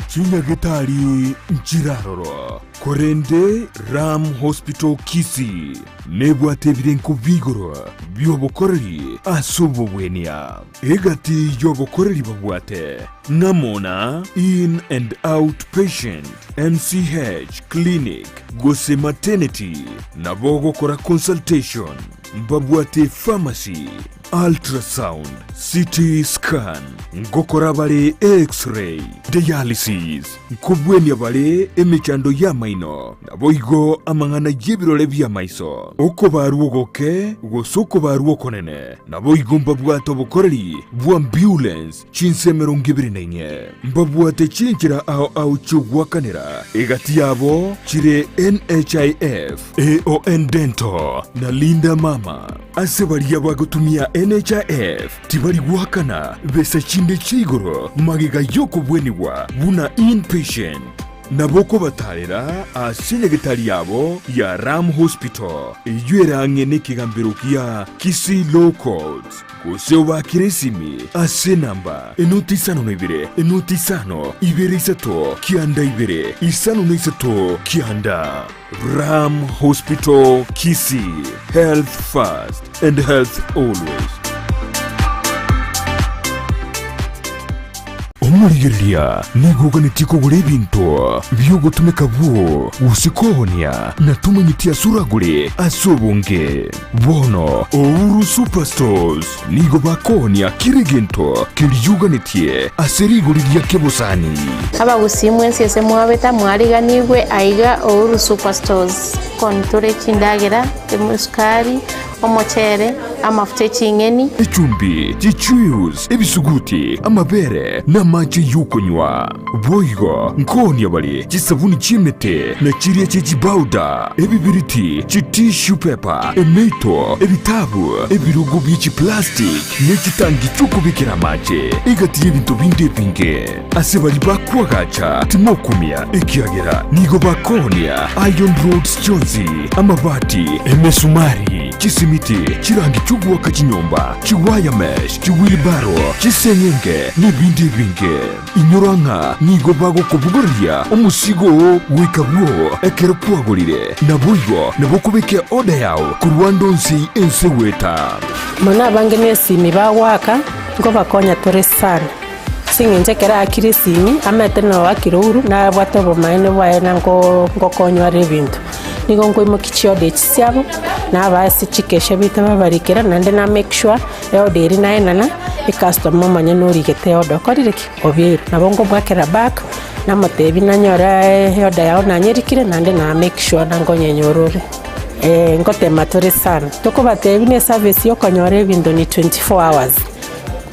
S11: Chinyagetari nchiraroro, korende Ram Hospital Kisii nebwate ebirenko bi'igoro bi'obokoreri ase obobwenia. Egati y'obokoreri babwate ng'amo na In and Out Patient, MCH Clinic gose Maternity, nabo ogokora consultation, mbabwate pharmacy, Ultrasound, CT scan, ngokora bare X-ray, dialysis, nkobwenia bare emechando y'amaino, naboigo amang'ana y'ebirore bi'amaiso, okobarwa ogoke gose okobarwa okonene, naboigo mbabwate obokoreri bw'ambulance chinsa emerongo ebere na inye. Mbabwate chinchera ao ao chi'ogoakanera, egati yabo chire NHIF, AON Dental, na Linda Mama. Ase baria bagotumia NHIF tibari goakana besa chinde chia igoro magega y'okobwenigwa buna inpatient. Nabo okobatarera ase nyagetari yabo ya Ram Hospital eyio ere ang'e nekegambero kia Kisii Law Courts, gose obaakere esimi ase enamba enoti isano na ibere enoti isano ibere isato kianda ibere isano na isato kianda. Ram Hospital Kisii, health first and health always. Omorigereria nigo oganetie kogora ebinto bi'ogotumeka bwoo gose koonia, na tomanyeti ase oragore ase obonge. Bono Ouru Superstores nigo bakoonia kera egento keria oganetie ase rigori ria kebosani.
S4: Abagusii mwensi ase mwabeta mwariganigwe aiga Ouru Superstores. Koni tore chindagera, esukari, Omochere, amafuta e ching'eni.
S11: Echumbi, chichuius, ebisuguti, amabere, na amache y'okonywa. Boigo nkoonia bare chisabuni chi'emete, na chiria chie chibauda, ebibiriti, chitissue paper, emeito, ebitabu, ebirogo bie chiplastic, ne chitangi chi'okobekera amache, egati y'ebinto binde ebinge. Ase baria bakoagacha timokumia, ekiagera nigo bakoonia iron rods chionsi, amabati, emesumari, chisimiti, chirangi chi'ogoaka chinyomba, chiwire mesh, chiwheelbarrow, chiseng'enge, nebinde ebinge. Inyora ng'a nigo bagokobogoreria omosigo oo goika bwoo ekero kwagorire, naboigo nabo okobeka eoda yao korwa ande onsi ense goeta.
S5: Mono abange nesimi bagoaka, nkobakonya tore sana. Ase eng'encho ekero aakire esimi, amaete na oakire ouru, nabwate obomaene bwaye na ngokonywa are ebinto. Nigo nkoimokia chioda echi chiabo, nabaa ase chikesha baito babarikera, naende na make sure eoda eria naenana, ecustomer omonyene origete eoda okorire ki? Obeire. Nabo nkobwakera back, namotebia nanyore eoda yao nanyerikire, naende na make sure na nkonyenyora ore. Ngotema tore sana. Tokobatebia buna eservice ya okonyora ebinto ni 24 hours.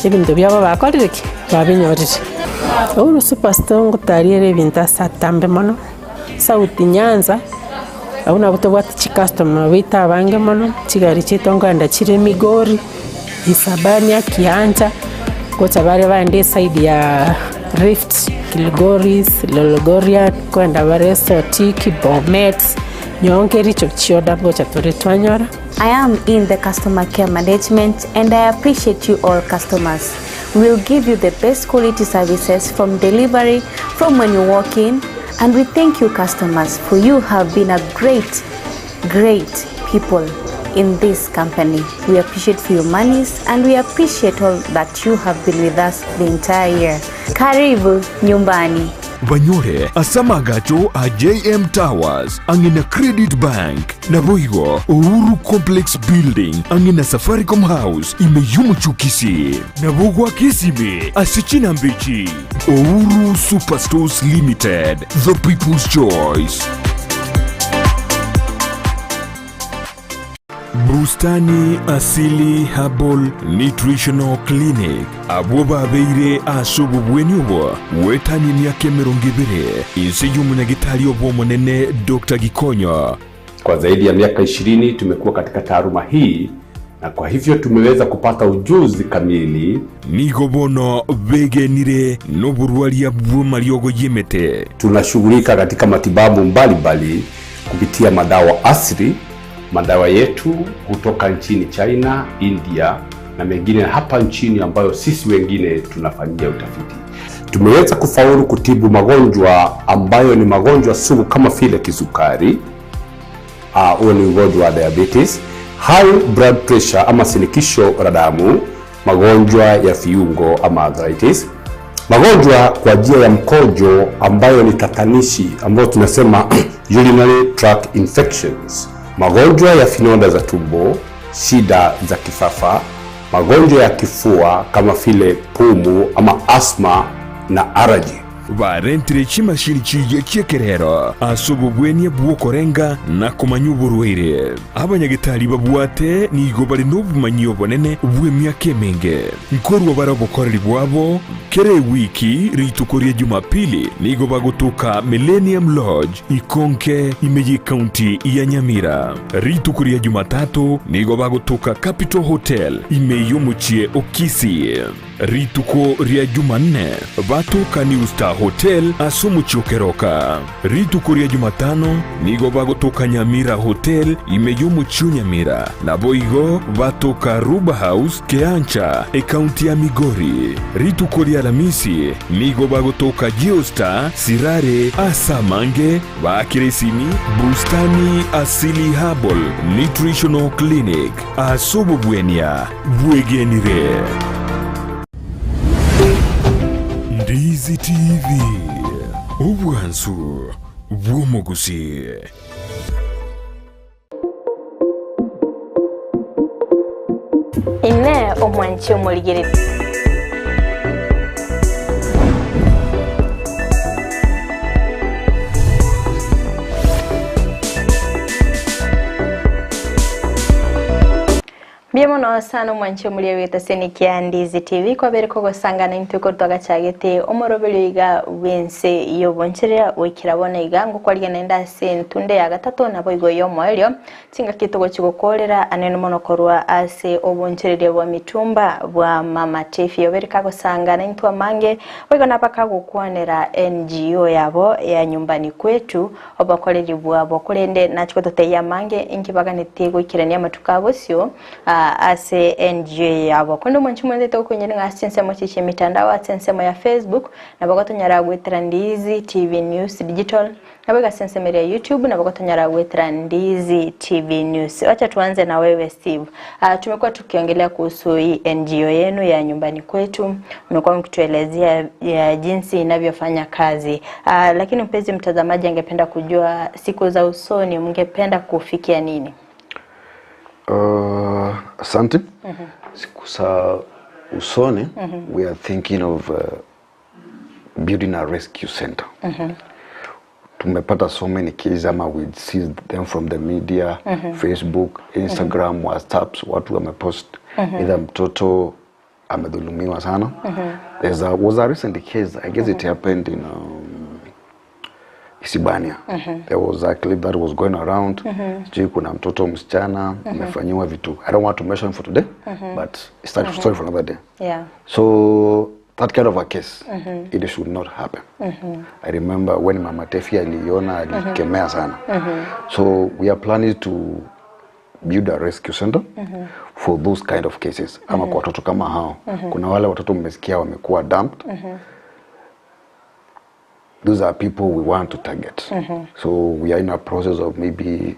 S5: Ebinto biabo bakorire ki? Babinyorire. Uhuru Superstore ngotariere ebinto ase atambe mono, South Nyanza, abwo nabwo tobwate chicustomer baito abange mono, chigari chiaito nkoenda chire Migori, Isabania, Kiancha, gocha bare baende eside ya Rift, Kilgoris, Lolgorian, nkoenda bare Sotik, Bomet, Nyonke, Kericho, chioda ngocha tore twanyora.
S4: I am in the customer care management and I appreciate you all customers. We will give you the best quality services from delivery, from when you walk in, and we thank you customers for you have been a great, great people in this company. We appreciate for your monies and we appreciate all that you have been with us the entire year. Karibu nyumbani.
S11: Banyore ase amagacho a JM Towers ang'e na Credit Bank. Naboigo Uhuru Complex Building ang'e na Safaricom House ime y'omochie o Kisii. Nabo goaka esimi ase chinamba echi, Uhuru Superstores Limited, the people's choice. Bustani Asili Herbal Nutritional Clinic, abwo babeire ase obobweni obo goetania emiaka emerongo ebere inse y'omonyagitari obo omonene Doctor Gikonyo.
S6: Kwa zaidi ya miaka ishirini tumekuwa katika taaluma hii na kwa hivyo tumeweza kupata ujuzi kamili.
S11: Nigo bono begenire noborwaria bw'amariogo y'emete.
S6: Tunashughulika katika matibabu mbalimbali kupitia madawa asili. Madawa yetu hutoka nchini China, India na mengine hapa nchini ambayo sisi wengine tunafanyia utafiti. Tumeweza kufaulu kutibu magonjwa ambayo ni magonjwa sugu kama vile kisukari, huo ni ugonjwa wa diabetes, high blood pressure ama shinikizo la damu, magonjwa ya viungo ama arthritis, magonjwa kwa njia ya mkojo ambayo ni tatanishi ambayo tunasema urinary tract infections, magonjwa ya vidonda za tumbo, shida za kifafa, magonjwa ya kifua kama vile pumu ama asthma na allergy.
S11: Barentire chimashini chiria chi'ekerero ase obobwenia bw'okorenga na komanya oborwaire. Abanyagetari babwate nigo bare nobomanyi obonene bw'emiaka emenge. Nkorwa bare obokoreri bwabo kera ewiki rituko ria Jumapili nigo bagotoka Millennium Lodge Ikonke ime y'ecounty ya Nyamira. Rituko ria Jumatatu nigo bagotoka Capital Hotel ime y'omochie o Kisii. Rituko ria Jumanne batoka New Star Hotel ase omochie o Keroka. Rituko ria Jumatano nigo bagotoka Nyamira Hotel ime y'omochie o Nyamira, naboigo batoka Ruba House, Keancha, ekaunti ya Migori. Rituko ria Alamisi nigo bagotoka Geostar, Sirare, ase amange baakire esimi Bustani Asili Herbal Nutritional Clinic ase obobwenia bwegenire. Ndizi TV, obwansu bw'omogusii.
S1: Inee! Omwanchi omorigereria? Mbuya mono sana omwanchi omoria bw'egetaseni kia Ndizi TV kwabere kogosangana intwe korwa twagachagete omoroberio iga bw'ense y'oboncherera goikera bono iga ngokwarigana naende ase entunde ya gatato naboigo y'omoerio chingaki togochi gokorera anene mono korwa ase obonchereria bwa mitumba bwa Mama Tefi obere kagosangana intwe amange boigo nabakagokwanera NGO yabo ya nyumbani kwetu Obokoreri bwabo, korende nachie gototebia amange inki baganetie goikerania amatuko a bosio ase NGO yabo. Korende omwanchi omwenzete okoinyora ng'a ase chinsemo chie chi'emitandao ase ensemo ya Facebook nabo gotonyara goetera Ndizi TV News Digital, nabo iga ase ensemo eria ya YouTube nabo gotonyara goetera Ndizi TV News. Wacha tuanze na wewe Steve. Tumekuwa tukiongelea kuhusu hii NGO yenu ya nyumbani kwetu, mmekuwa mkituelezea ya jinsi inavyofanya kazi. Lakini mpenzi mtazamaji angependa kujua siku za usoni mngependa kufikia nini?
S3: Asante. Siku za usoni we are thinking of building a rescue center. Tumepata so many cases ama we see them from the media, Facebook, Instagram, WhatsApps, watu wamepost either mtoto amedhulumiwa sana. There's a, was a recent case, I guess it happened in Isibania. There was a clip that was going around. Sijui kuna mtoto msichana amefanyiwa vitu. I don't want to mention for today, but it's a story for another day. So that kind of a case, it should not happen. I remember when Mama Tefi aliiona alikemea sana. So we are planning to build a rescue center for those kind of cases ama kwa watoto kama hao. Kuna wale watoto mmesikia wamekuwa dumped. Those are people we want to target. So we are in a process of maybe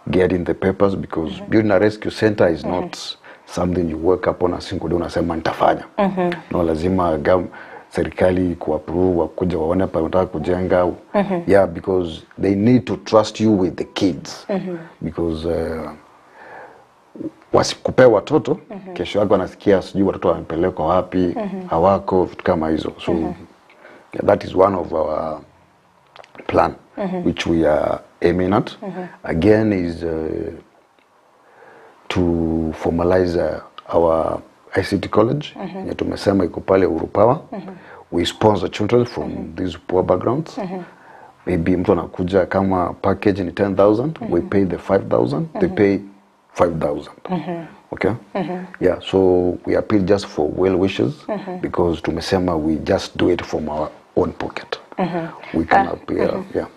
S3: getting the papers because building a rescue center is not something you work upon a single day unasema nitafanya. No, lazima serikali kuapprove, wakuja waone pale unataka kujenga. Yeah, because they need to trust you with the kids. Because wasikupea watoto kesho yake wanasikia sijui watoto wamepelekwa wapi, hawako, vitu kama hizo. So yeah, that is one of our plan which we are aiming at. Again is to formalize our ICT college yenye tumesema iko pale Urupawa. We sponsor children from these poor backgrounds. Maybe mtu anakuja kama package ni 10,000, we pay the 5,000, they pay 5,000. Okay? Yeah, so we appeal just for well wishes because tumesema we just do it from our own pocket. We can appeal, yeah.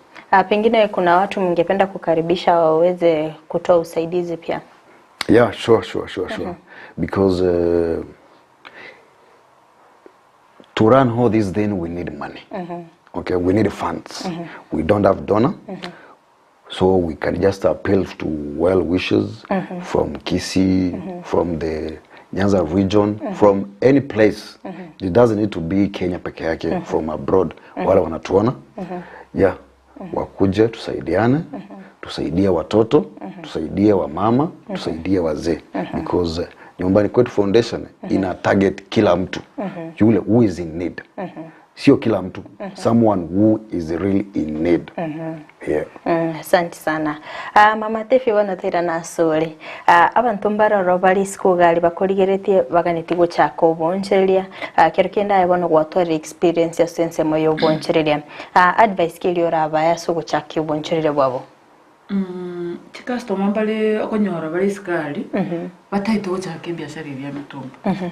S1: Pengine kuna watu mngependa kukaribisha waweze kutoa usaidizi pia?
S3: Yeah, sure. Because to run all this thing, we need money. Okay, we need funds. We don't have donor. So we can just appeal to well wishes from Kisii, from the Nyanza region, from any place. It doesn't need to be Kenya peke yake, from abroad. Wale wanatuona. Yeah, wakuje tusaidiane, tusaidie watoto, tusaidie wamama, tusaidie wazee. Because Nyumbani Kwetu Foundation ina target kila mtu yule who is in need. Sio kila mtu, someone who is really in need. Yeah.
S1: Asante sana. Ah, Mama Tefi bono toirana asore. Ah, abanto mbaroro bare isiko iga aria bakorigeretie baganetie gochaka oboonchereria. Ah, kero kende aye bono gwatwarire experience ase ensemo ya oboonchereria. Ah, advice ki eria orabae ase ogochakia oboonchereria bwabo?
S2: Chicustomer mbare okonyora bare isiko aria, bataete gochaka ebiashara ebi bia mitumba.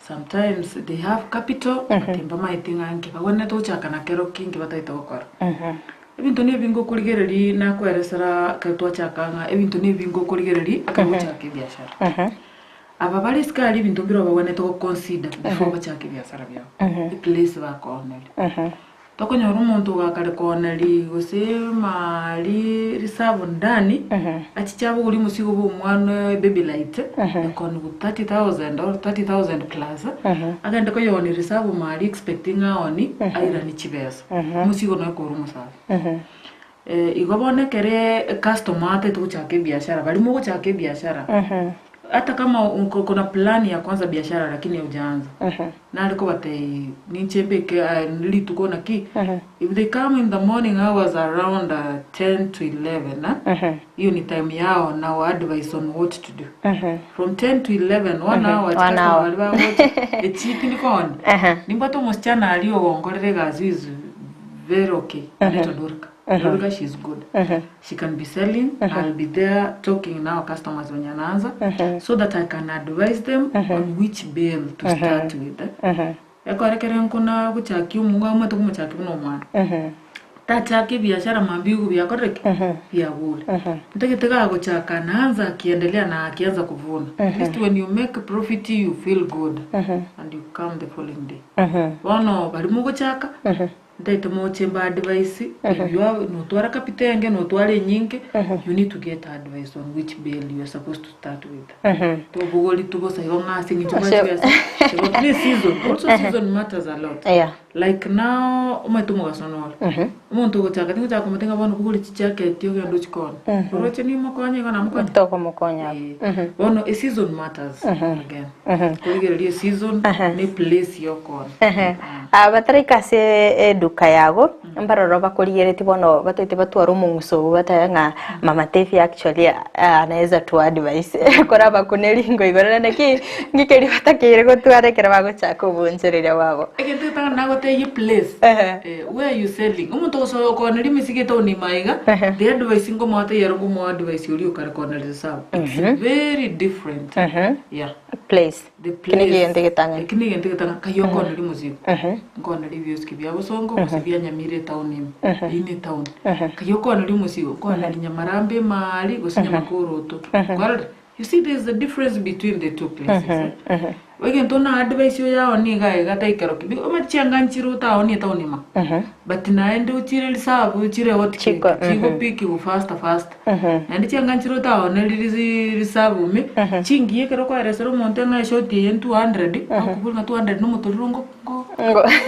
S2: Sometimes they have capital but mbamaeti ng'a nki bagwenerete gochaka na kero ki nki bataete gokora. Ebinto na ebinge okorigereria nakweresera ekero twachaka ng'a ebinto na ebinge okorigereria ekero ogochaka ebiashara. Aba bare isiko aria ebinto mbire bagwenerete go consider before bachake ebiasara biabo, eplace bakooneria. Tokonyora omonto ogakare kooneria gose maari reserve ndani, achiche abogorie omosigo bwa omwana ebaby light, ekooniwa 30,000 or 30,000 plus, agende koyoonia reserve maari expecting aoonie, airanie chibesa. Omosigo noyo ekore omosabe. Igo bono ekere ecustomer ataete gochaka ebiashara, baria mogochaka ebiashara, Hata kama uko na plan ya kuanza biashara lakini haujaanza nare kobatebia ninche mbeke aya rituko naki if they come in the morning hours around 10 to 11 hiyo ni time yao na wa advice on what to do from 10 to 11 one hour
S1: One hour.
S2: baria bagocha echi tindi koonia nimbwate omosichana aria ogonkorera egasi who is very okay anaitwa Dorika Dorika she is good She can be selling, I'll be there talking na our customers wenye anaanza so that I can advise them on which bill to start with. Ekore kere nkona gochakia omongo omanyete komochakia buna omwana. Tachaka ebiashara mambia igo biakorire ki? Biagure. Ntagete gagochaka anaanza akiendelea na akianza kuvuna. At least when you make profit you feel good and you come the following day. Bono baria mogochaka. Ntaete moche mba advice if you have notwara capital enge notwara enyinge you need to get advice on which bill you are supposed to start with tobogori tu bosa igo ng'a ase eng'encho
S1: Ase-
S2: bachibesa igo ne season also season matters a lot
S1: Yeah.
S2: like now omanyete omogaso nore omonto ogochaka tingochaka komotebi ng'a bono bogori chijacket ogende ochikone oroche nimokonye igo namokonye
S1: Tokomokonya abwo.
S2: Bono eseason matters again korigereria eseason ne place yokona
S1: Bataraika ase eduka yago, mbaroro bakorigeretie bono bataete batware omong'uso obwo batebe ng'a Mama Tefi actually anaeza to advise korabakune ringo igoro naende ki nki keria batakeire gotwara ekero bagochaka obonchereria bwabo.
S2: Egento getang'ani nagotebia place where you selling omonto ogosoa okooneria emesigo etown ime aiga the advice nkomoa taiyo ere nkomoa advice oria okare kooneria reserve it's very different yeah.
S1: Place.
S2: The
S1: Eki niki
S2: place.
S1: egento egetang'ani.
S2: Eki negento egetang'ani kai okooneria omosigo nkooneria ebioski bia bosongo gose bia nyamira etown ime eyio ne etown kai okooneria omosigo nkooneria nyamarambe emaari gose nyamakoroto kwarorire you see there is a difference between the two places eh. Egento na advice oyo aonie iga iga taikero ki omanyete chianga nchire otaonie etown ime but naende ochire reserve ochire hot cake
S1: Chiko,
S2: chigopikiwa faster faster Naende chianga nchire otaoneriri risabu ime, chingiya ekero okwaeresera omonto ng'a eshoti eye 200, akobori ng'a 200 nomotorero ngo ngo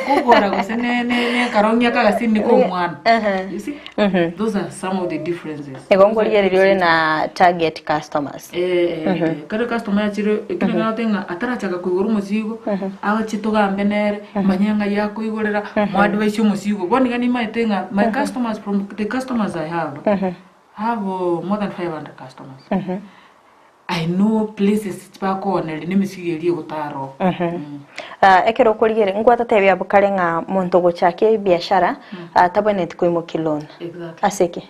S2: nkogora gose ne ne ne ekarong'i aka agasini ka omwana. You see? Those are some of the differences.
S1: Igo nkorigereria ore na target customers.
S2: Eh, eh, ekero ecustomer yachire, ekero nagoteba ng'a atarachaka koigora omosigo, agochie togambe nere, manye ng'ai akoigorera, moadvise omosigo. Bono iga nimaete ng'a my customers from the customers I have, I have more than 500 customers. I know places bakooneria na emesigo eria egotara oo.
S1: Ah, ekero okorigereria ngwatatebia abwo kare ng'a monto ogochakia ebiashara ah, tabwenereti koimokia loan.
S2: Exactly.
S1: Ase ki?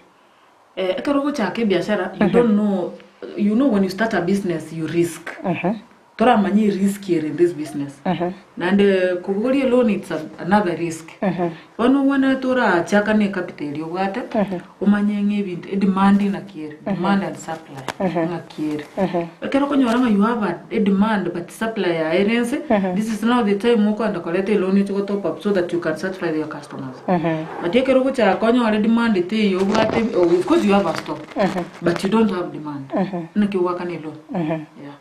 S2: Eh, ekero ogochaka ebiashara you don't know you know when you start a business you risk. Toramanye erisk ere in this business. Naende kobogoria eloan it's another risk. Bono obwenerete orachaka na ecapital eria obwate, omanye ng'a ebinto edemand naki ere, demand and supply ng'aki ere. Ekero okonyora ng'a you have a edemand but supply yaye ere ense, this is now the time okoenda koreta eloan oche go top up so that you can satisfy your customers. But ekero ogochaka onyore demand teiyo obwate of course you have a stock but you don't have demand, naki ogoakana eloan? Yeah.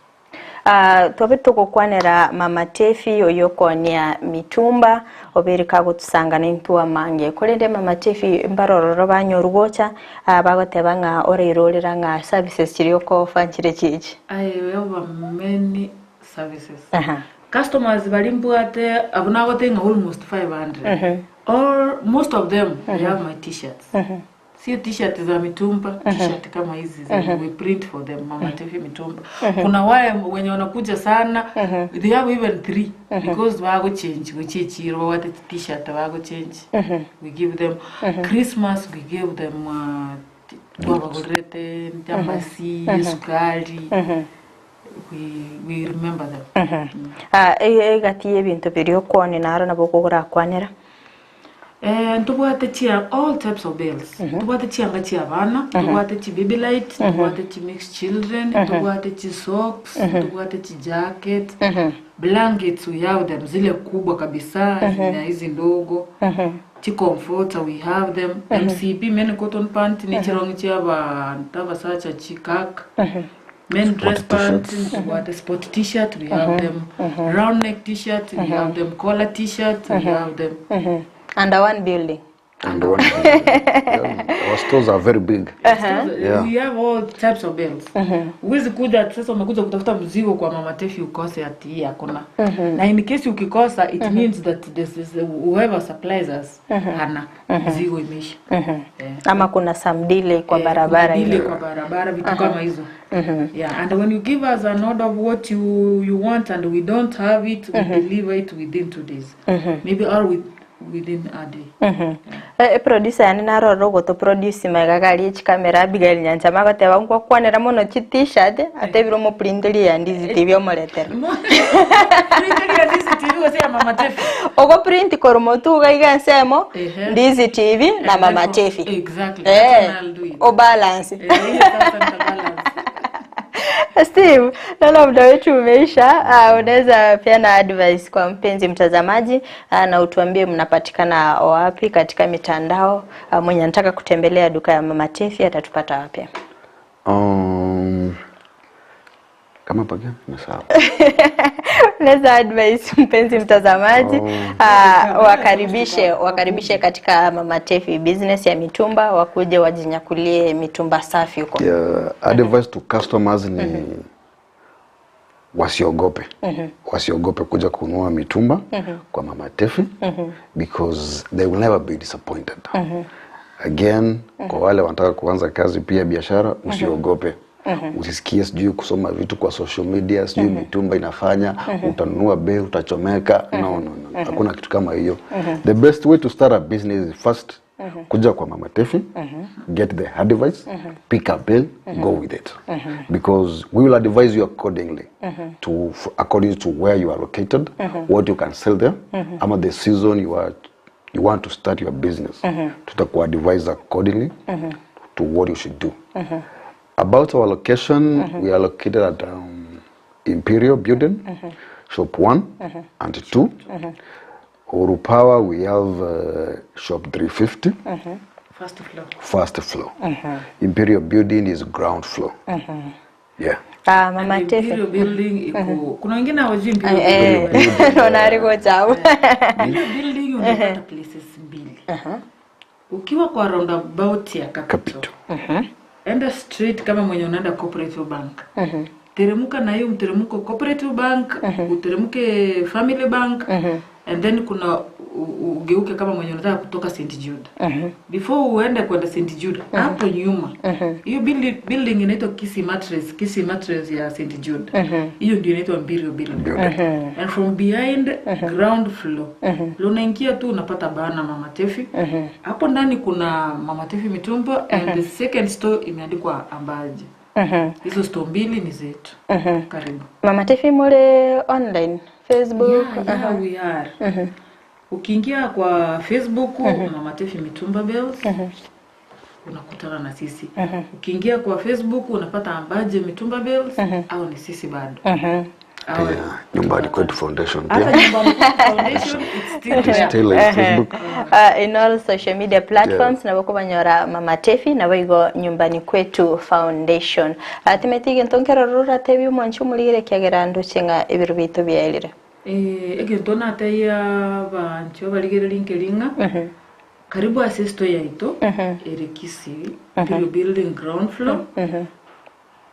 S1: Ah, twabe togokwanera mama Tefi oyo okonia mitumba obeire kagotusanga naintwe amange korende mama Tefi mbarororo banyoru gocha ah, bagoteba ng'a orairorera ng'a services chiria okofa nchire chichi.
S2: I have many services.
S1: Aha.
S2: Customers baria mbwate abwo nagotebia ng'a almost 500 all most of them they have my t-shirts. Sio t-shirt za mitumba, t-shirt kama hizi zenye we print for them Mama Tefi mitumba. Kuna wale wenye wanakuja sana they have even three because bago change gochichiro babwate t-shirt bago change. We give them Christmas we give them twabagorerete njambasi, esukari. We remember them.
S1: Ah, egati y'ebinto biria okwane naro nabo okogorakwanera.
S2: Eh, ntobwate chia all types of bales. Ntobwate chianga chia abana, ntobwate chi baby light, ntobwate chi mixed children, ntobwate chi socks, ntobwate chi jacket, blankets we have them zile kubwa kabisa na hizi ndogo. Chi comforter we have them. MCP men cotton pant ni chirongi chia abantu abasacha chikak. Men dress pant, ntobwate sport t-shirt we have them. Round neck t-shirt we have them. Collar t-shirt we have them.
S1: Under one building.
S3: And one yeah, our stores are very big. Yeah.
S2: We have all types of bales. Huwezi kuja sasa umekuja kutafuta mzigo kwa Mama Tefi ukose ati hii hakuna. Na in case ukikosa it means that this is whoever supplies us hana mzigo imeisha.
S1: Ama kuna some delay kwa barabara
S2: Kuna delay
S1: ile.
S2: kwa barabara vitu kama hizo. Yeah, and when you give us an order of what you want and we don't have it, we deliver it within 2 days. Maybe or within a day.
S1: Eh, producer yani narora ogoto produce maiga gari echikamera Abigail Nyancha magoteba ngwakwanera mono chi t-shirt atebire omoprinteri ya Ndizi TV omoretera.
S2: Printeri ya Ndizi TV gose ya Mama Tefi.
S1: Ogo print korwa motu iga iga ensemo
S2: Ehe.
S1: Ndizi TV na Mama Tefi.
S2: Exactly. That's
S1: Eh,
S2: when I'll do it.
S1: o balance.
S2: Eh, hiyo sasa nitabalance.
S1: Steve, naona muda wetu umeisha. Unaweza peana advice kwa mpenzi mtazamaji na utuambie mnapatikana wapi katika mitandao. Mwenye anataka kutembelea duka ya Mama Tefi atatupata wapi?
S3: Kama pagani nimesahau.
S1: Unaweza advice mpenzi mtazamaji wakaribishe katika Mama Tefi business ya mitumba, wakuje wajinyakulie mitumba safi huko.
S3: Yeah, advice to customers ni wasiogope. Wasiogope kuja kununua mitumba kwa Mama Tefi because they will never be disappointed. Again, kwa wale wanataka kuanza kazi pia biashara, usiogope. Usisikie sijui kusoma vitu kwa social media, sijui mitumba inafanya, utanunua bei, utachomeka. No, no, no. Hakuna kitu kama hiyo. The best way to start a business is first kuja kwa Mama Tefi, get the advice, pick a bale, go with it. Because we will advise you accordingly to according to where you are located, what you can sell there, ama the season you want to start your business. Tutaku advise accordingly to what you should do. About our location, we are located at Imperial Building, shop 1 and 2. Uhuru Power, we have shop 350,
S2: First floor.
S3: first floor. Imperial Building is ground floor. Yeah.
S1: Mama
S2: And
S1: Tefi.
S2: Imperial Building iko kuna wengine hawajui Imperial Building.
S1: Naona ariko chao.
S2: Imperial Building unapata places mbili. Ukiwa kwa roundabout ya Capital. Enda straight kama mwenye unaenda Cooperative Bank. Teremka na hiyo mteremko Cooperative Bank, uteremke Family Bank, and then kuna ugeuke kama mwenye unataka kutoka St Jude. Before uende kwenda St Jude, hapo nyuma. Hiyo building inaitwa Kisii Mattress, Kisii Mattress ya St Jude. Hiyo ndio inaitwa Imperial Building. And from behind ground floor. Unaingia tu unapata bana Mama Tefi. Hapo ndani kuna Mama Tefi Mitumba and the second store imeandikwa Ambaje. Hizo store mbili ni zetu. Karibu.
S1: Mama Tefi mule online, Facebook.
S2: Yeah, we are. Ukiingia kwa Facebook Mama Tefi Mitumba Bales unakutana na sisi. Ukiingia kwa Facebook unapata Ambaje Mitumba Bales au ni sisi bado. Au
S3: Pia Nyumbani Kwetu Foundation
S2: hata
S3: pia.
S2: Nyumbani Kwetu Foundation it's still
S3: It is
S2: there.
S3: still in Facebook.
S1: In all social media platforms nabo kubanyora Mama Tefi nabo igo Nyumbani Kwetu Foundation. Timetige ntonkero rura tebi omonchi omorigere kiagera ndoche ng'a ebiro bitu biaerire.
S2: Egento nateia bancho barigereria nkering'a karibu ase store yaito ere Kisii Imperial Building ground floor.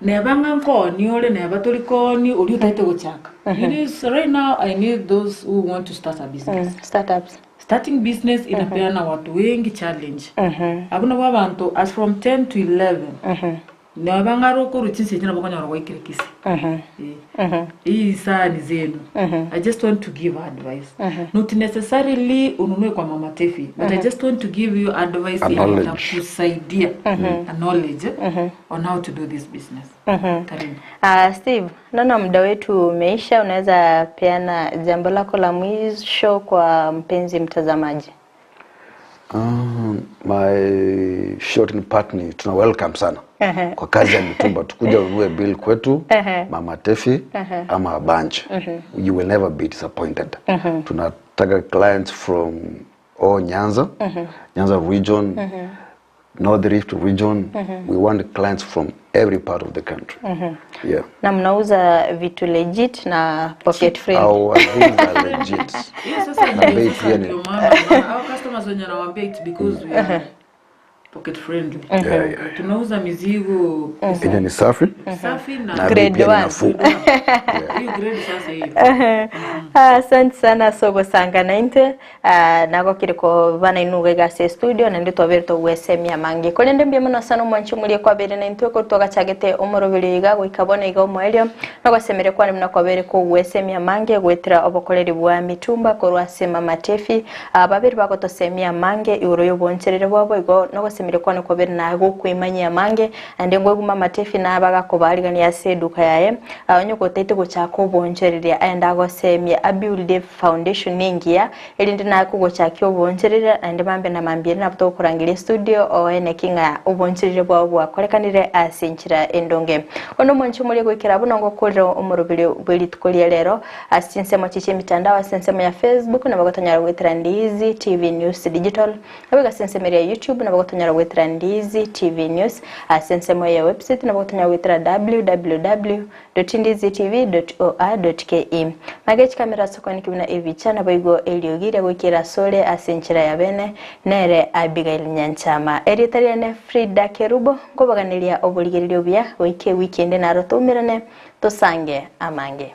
S2: Neba ng'a nkooni ore, neba tori kooni, oria otagete gochaka. You need, right now I need those who want to start a business.
S1: Startups.
S2: Starting business inapeana watu wengi challenge. Abwo nabo abanto as from 10 to 11 neba ng'a are okorwa chinsa echio nabo okonyora gwaikire Kisii. Eh. Hii saa ni zenu. I just want to give advice. Not necessarily ununue kwa Mama Tefi, but I just want to give you advice
S3: A
S2: yenye
S3: knowledge.
S2: itakusaidia a knowledge on how to do this business. Karibu.
S1: Steve, naona muda wetu umeisha, unaweza peana jambo lako la mwisho kwa mpenzi mtazamaji.
S3: My short part ni tuna welcome sana kwa kazi ya mitumba, tukuja ununue bill kwetu Mama Tefi ama Abanche. You will never be disappointed. Tunataka clients from all Nyanza, Nyanza region, North Rift region. We want clients from every part of the country. Yeah.
S1: Na mnauza vitu legit na pocket friendly.
S3: Our things are legit.
S2: Hiyo sasa
S3: Na
S2: ndio
S3: bei
S2: sasa
S3: pia ni
S2: ndio maana unaona, our customers wenye nawaambia it's because we are pocket friendly.
S3: Yeah,
S2: Tunauza mizigo
S3: yenye ni safi
S2: safi na
S3: na bei
S1: Grade
S3: pia ni
S1: one.
S3: nafuu.
S2: hiyo grade sasa hiyo.
S1: Asante sana sogosanga nainte nagokire bana inuga igase studio na ndi twabere togwesemia mangi kuri ndi mbia muno sana omwanchi murie kwabere na intwe kuri twagachagete omoroberi iga goika bono iga omoerio nogosemere kwani muna kwabere kogwesemia mange gwetera obokoreri bwa mitumba korwa ase Mama Tefi babere bagotosemia mange igoro y'oboncherere bwabo igo nogosemere kwani kwabere na gokwimanyia mange ande ngwegu Mama Tefi na bagakobarigania ase eduka yaye onye gotaite gochaka obonchereria aenda agosemia abuild foundation engiya erinde nakogochakia obonchereria ande mambe na mambire nabo togokorangeria studio oene king'a obonchereria bwabo bwakorekanire ase enchera endonge ono omwanchi omoria goikera abwo nogokorera omoroberi bwa rituko ria rero ase chinsemo chiche emitandao ase ensemo ya Facebook nabo gotonyara goetera Ndizi TV News Digital nabo ase ensemo ya YouTube nabo gotonyara goetera Ndizi TV News ase ensemo ya website nabo gotonyara goetera www.ndizitv.or.ke magechi kamera sokoni kibuna ebicha nabo igo eliogire goikera sore ase enchera ya bene nere Abigail Nyanchama erieta riane Frida Kerubo nkobaganiria oborigererio buya goike weekend naro tumirane tosange amange.